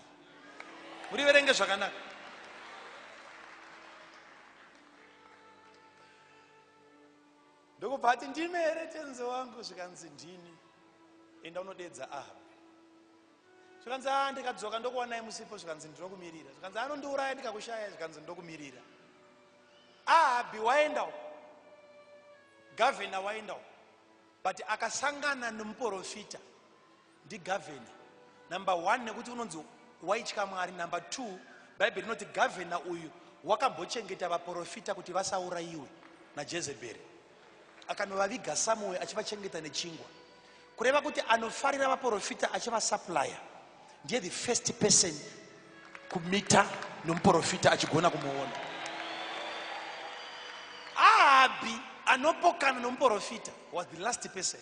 Muriverenge zvakanaka. Ndokubva ati ndime here tenzi wangu? Zvikanzi ndini. Enda unodedza Ahabhi. Zvikanzi a ndikadzoka ndokuwanai musipo. Zvikanzi ndinokumirira. Zvikanzi anondiuraya ndikakushaya. Zvikanzi ndokumirira. Ahabhi waenda uko, gavhena waenda uko, but akasangana nemuporofita ndigavhena. Number one, nekuti unonzi waitya Mwari. Number two, Bhaibheri rinoti gavhena uyu wakambochengeta vaporofita kuti vasaurayiwe naJezebheri, akanovaviga somewhere achivachengeta nechingwa. Kureva kuti anofarira vaporofita achivasupplya. Ndiye the first person kumita nomuporofita achigona kumuona. Ahabhi anopokana nomuporofita was the last person.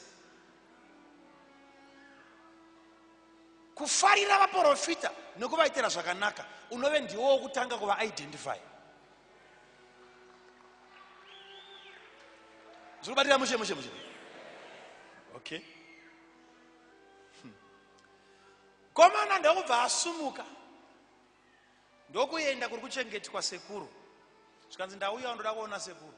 Kufarira vaporofita nokuvaitira zvakanaka unove ndiwo wokutanga kuvaidentify. Zviri kubatira mushe mushe mushe. Okay. Komana ndokubva asumuka ndokuenda kuri kuchengetwa sekuru. Zvikanzi ndauya ndoda kuona sekuru.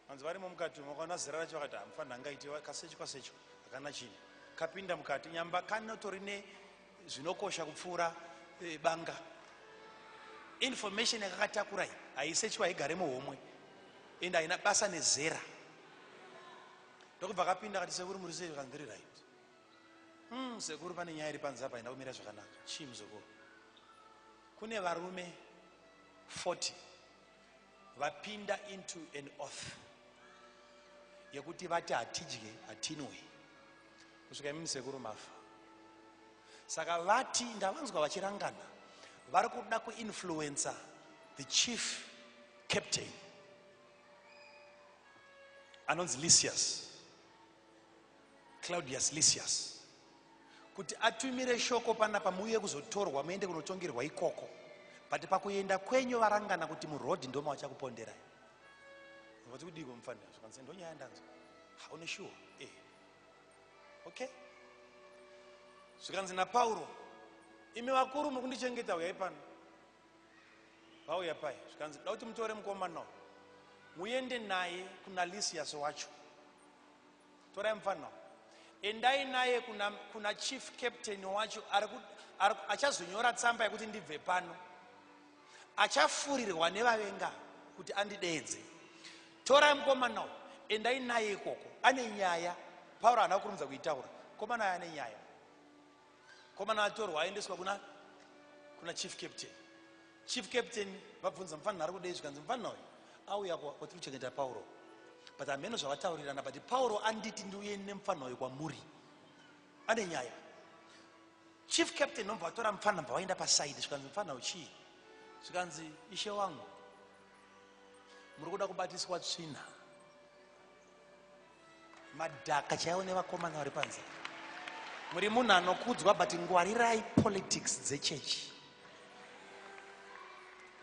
Hanzi varimo mukati makaona zera racho vakati hamufanira angaite kasechwa sechwa hakana chinhu. Kapinda mukati nyamba kanotori ne zvinokosha kupfuura e, banga. Information yakakatakura iyi haisechwa haigare muhomwe ende haina basa nezera. Ndokubva kapinda akati sekuru muri sei zvikanzi ndiri right. Sekuru pane nyaya iri panze apa haina kumira zvakanaka. Chii muzukuru? Kune varume 40 vapinda into an oath yekuti vati hatidye hatinwe kusvika imimi sekuru mafa. Saka vati ndavanzwa vachirangana vari kuda kuinfluencer the chief captain anonzi Lysias, Claudius Lysias, kuti atumire shoko panapa muuye kuzotorwa muende kunotongerwa ikoko, but pakuenda kwenyu varangana kuti muroad ndoma vachakuponderai. Vati kudiko mufanira zvikanzi ndonyaya ndanzwa. Ha, une sure? Eh. Okay. Zvikanzi naPauro, imi vakuru muri kundichengeta uyai pano. Vauya pai zvikanzi da kuti mutore mukomana uyu muende naye kuna Lysias wacho. Torai mufana endai naye kuna, kuna chief captain wacho achazonyora tsamba yekuti ndibve pano. Achafurirwa nevavenga kuti andideedze. Torai mukomana uyu endai naye ikoko, ane nyaya. Pauro haana kukurumidza kuitaura. Mukomana uyu ane nyaya. Mukomana atorwa aendeswa kuna kuna chief captain. Chief captain vabvunza mufanira ari kudei, zvikanzi mufanira uyu auya kwatiri kuchengeta Pauro, but hameno zvavataurirana, but Pauro anditi ndiuye nemufanira uyu kwamuri, ane nyaya. Chief captain nobva vatora mufanira bva vaenda pasaidi, zvikanzi mufanira uchii? Zvikanzi ishe wangu muri kuda kubatiswa tsvina madhaka chaiwo nevakomana vari panze. Muri munhu anokudzwa, but ngwarirai politics dzechechi.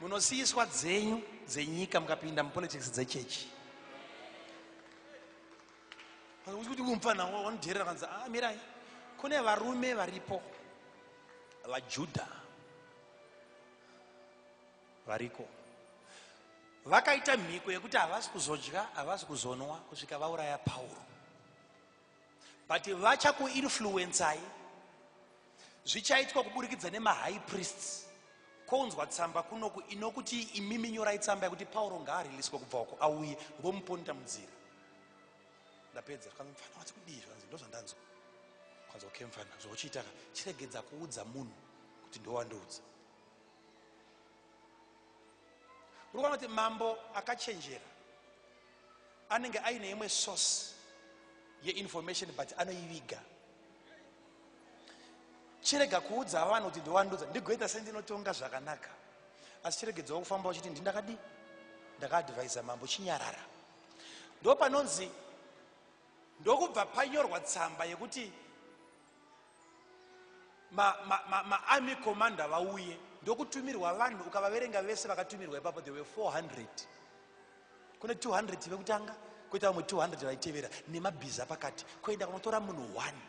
Munosiyiswa dzenyu dzenyika mukapinda mupolitics dzechechi. Kuti mupfana wanodherera kanzi ah, mirai, kune varume varipo vaJudha variko vakaita mhiko yekuti havasi kuzodya havasi kuzonwa kusvika vauraya Pauro, but vachakuinfluensai. Zvichaitwa kuburikidza nemahigh priests. Kounzwa tsamba kunoku inokuti imimi nyorai tsamba yekuti Pauro ngaariliswe kubva uko auye vomuponda munzira. Ndapedza. Zvikanzi mufana wati kudii? Zvikanzi ndozvandanzwa. Kwanzi okay mufana, zvauchiita ka chiregedza kuudza munhu kuti ndowandiudza. Uri kuona kuti mambo akachenjera anenge aine imwe source yeinformation, but anoiviga. Chirega kuudza vanhu kuti ndowandudza ndigoita sendinotonga zvakanaka. Asi chiregedzawo kufamba uchiti ndindakadii? Ndakaadvisa mambo chinyarara. Ndopanonzi ndokubva panyorwa tsamba yekuti maarmy ma, ma, ma commander vauye ndokutumirwa vanhu ukavaverenga vese vakatumirwa ipapo they were 400 kune 200 vekutanga koita vamwe 200 vaitevera nemabhiza pakati koenda kunotora munhu one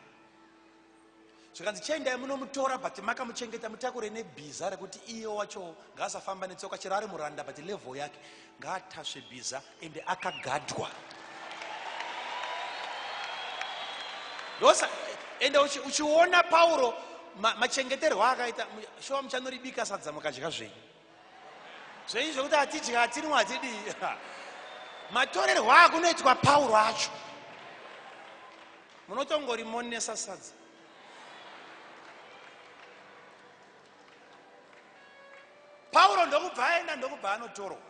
zvikanzi chiendai munomutora but makamuchengeta mutakure nebhiza rekuti iye wacho ngaasafamba netsoka chero ari muranda but level yake ngaatasve bhiza ende akagadwa ndosa ende uchiona pauro machengeterwo akaita shuwa muchanoribika sadza mukadya zvenyu zvenyu zvekuti hatidya hatinwa hatidii matorerwo akunoitwa pauro acho munotongorimonesa sadza pauro ndokubva aenda ndokubva anotorwa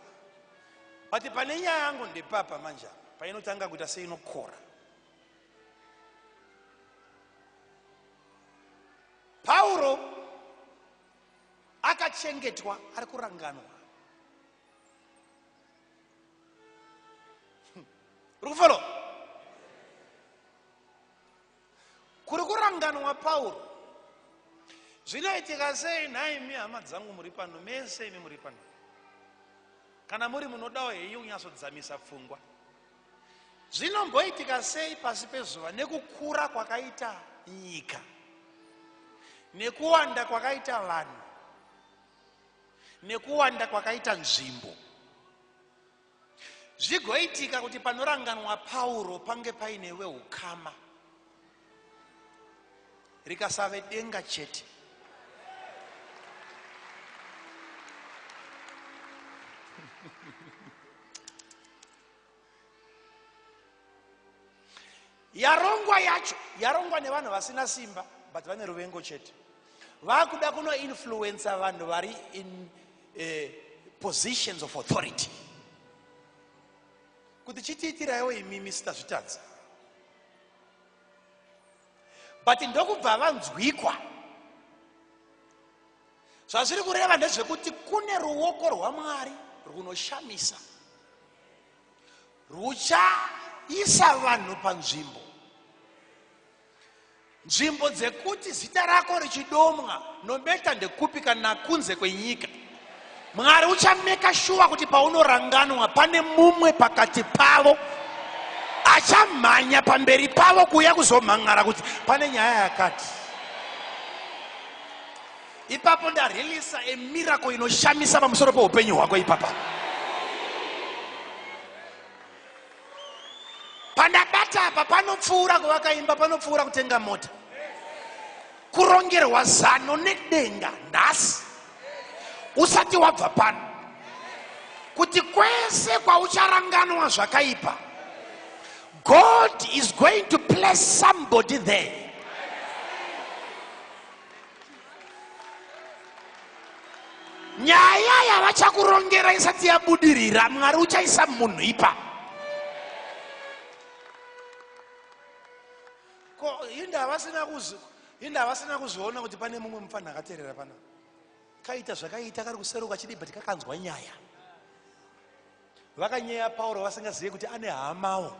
but pane nyaya yangu ndepapa manje apa painotanga kuita seinokora pauro akachengetwa ari kuranganwa uri kufolo Kuri kuranganwa Pauro. Zvinoitika sei nhaimi hama dzangu muri pano mese imi muri pano? Kana muri munodawo henyu kunyatsodzamisa pfungwa. Zvinomboitika sei pasi pezuva nekukura kwakaita nyika nekuwanda kwakaita vanhu nekuwanda kwakaita nzvimbo Zvigoitika kuti panoranganwa Pauro pange paine weukama, rikasave denga chete. Yarongwa yacho yarongwa nevanhu vasina simba but vane ruvengo chete. Vakuda kunoinfluencer vanhu vari in eh, positions of authority kuti chitiitiraiwo imimi sitazvitadza but ndokubva vanzwikwa zvazviri kureva ndezvekuti kune ruoko rwamwari rwunoshamisa rwuchaisa vanhu panzvimbo nzvimbo dzekuti zita rako richidomwa nometa ndekupi kana kunze kwenyika mwari uchameka shuwa kuti paunoranganwa pane mumwe pakati pavo achamhanya pamberi pavo kuuya kuzomhan'ara kuti pane nyaya yakati ipapo ndareleasa a miracle inoshamisa pamusoro peupenyu hwako ipapa pandabata apa panopfuura kuvaka imba panopfuura kutenga mota kurongerwa zano nedenga nhasi usati wabva pano kuti kwese kwaucharanganwa zvakaipa god is going to place somebody there nyaya yavachakurongera isati yabudirira mwari uchaisa munhu ipa ko inda vasina kuzviona kuti pane mumwe mupfanha akaterera pana kaita zvakaita kari kuseruka chidii but kakanzwa nyaya Vakanyeya Pauro vasingazive kuti ane hamawo.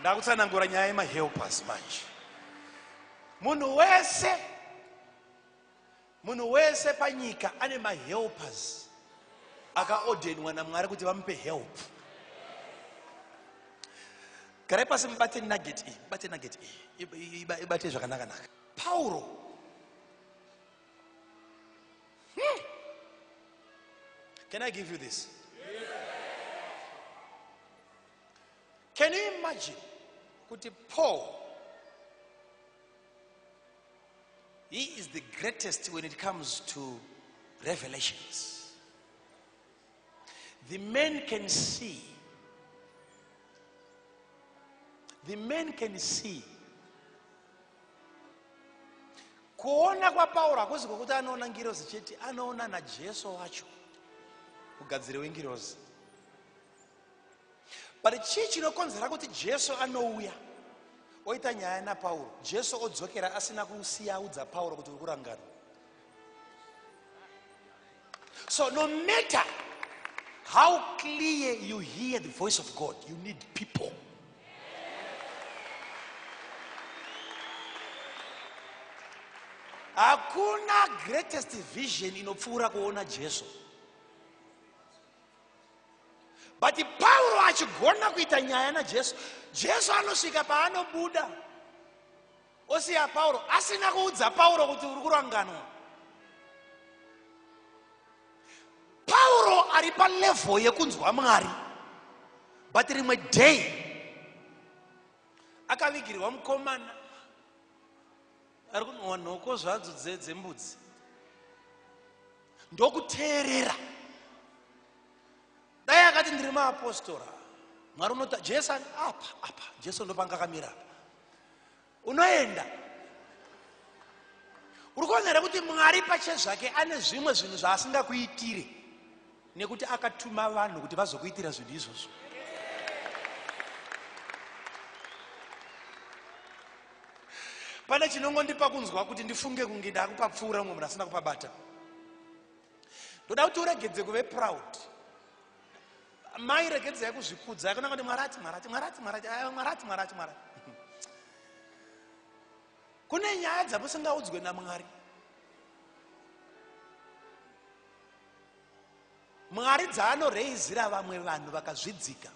Ndakutsanangura nyaya yemahelpers manje. Munhu wese munhu wese panyika ane mahelpers akaodenwa naMwari kuti vamupe help. Garai pasi mubate nugget iyi, mubate nugget iyi, ibate zvakanaka naka. Pauro Hmm. Can I give you this? Can you imagine kuti Paul he is the greatest when it comes to revelations. The man can see. The man can see. Kuona kwaPauro hakuzi kwokuti anoona ngirozi chete, anoona naJesu wacho, mugadziri wengirozi. But chii chinokonzera kuti Jesu anouya Oita nyaya naPauro. Jesu odzokera asina kusiya audza Pauro kuti uri kurangarwa. So no matter how clear you hear the voice of God, you need people. Hakuna greatest vision inopfuura kuona Jesu. But Pauro achigona kuita nyaya naJesu, Jesu anosvika paanobuda osiya Pauro asina kuudza Pauro kuti uri kuranganwa. Pauro ari palevel yekunzwa Mwari, but rimwe day akavigirwa mukomana ari kunwa nhoko zvadzo dzembudzi, ndokuteerera. Dai akati ndiri maapostora, Mwari unota Jesu ani apa apa, Jesu ndopanga akamira apa, unoenda. Uri kuona here kuti Mwari pachezvake ane zvimwe zvinhu zvaasingakuitire nekuti akatuma vanhu kuti vazokuitira zvinhu izvozvo. Pane chinongondipa kunzwa kuti ndifunge kunge ndakupapfuura mumwe munhu asina kupabata. Ndoda kuti uregedze kuve proud. Mai regedzai kuzvikudza. Yakona kuti Mwari ati, Mwari ati, Mwari ati, Mwari ati, aiwa, Mwari ati, Mwari ati, Mwari ati. Kune nyaya dzamusingaudzwe naMwari. Mwari dzaanoreizira vamwe vanhu vakazvidzika,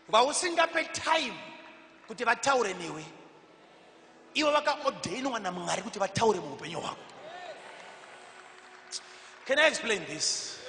vausingape time kuti vataure newe, ivo vakaordainwa naMwari kuti vataure muupenyu hwako. Can I explain this?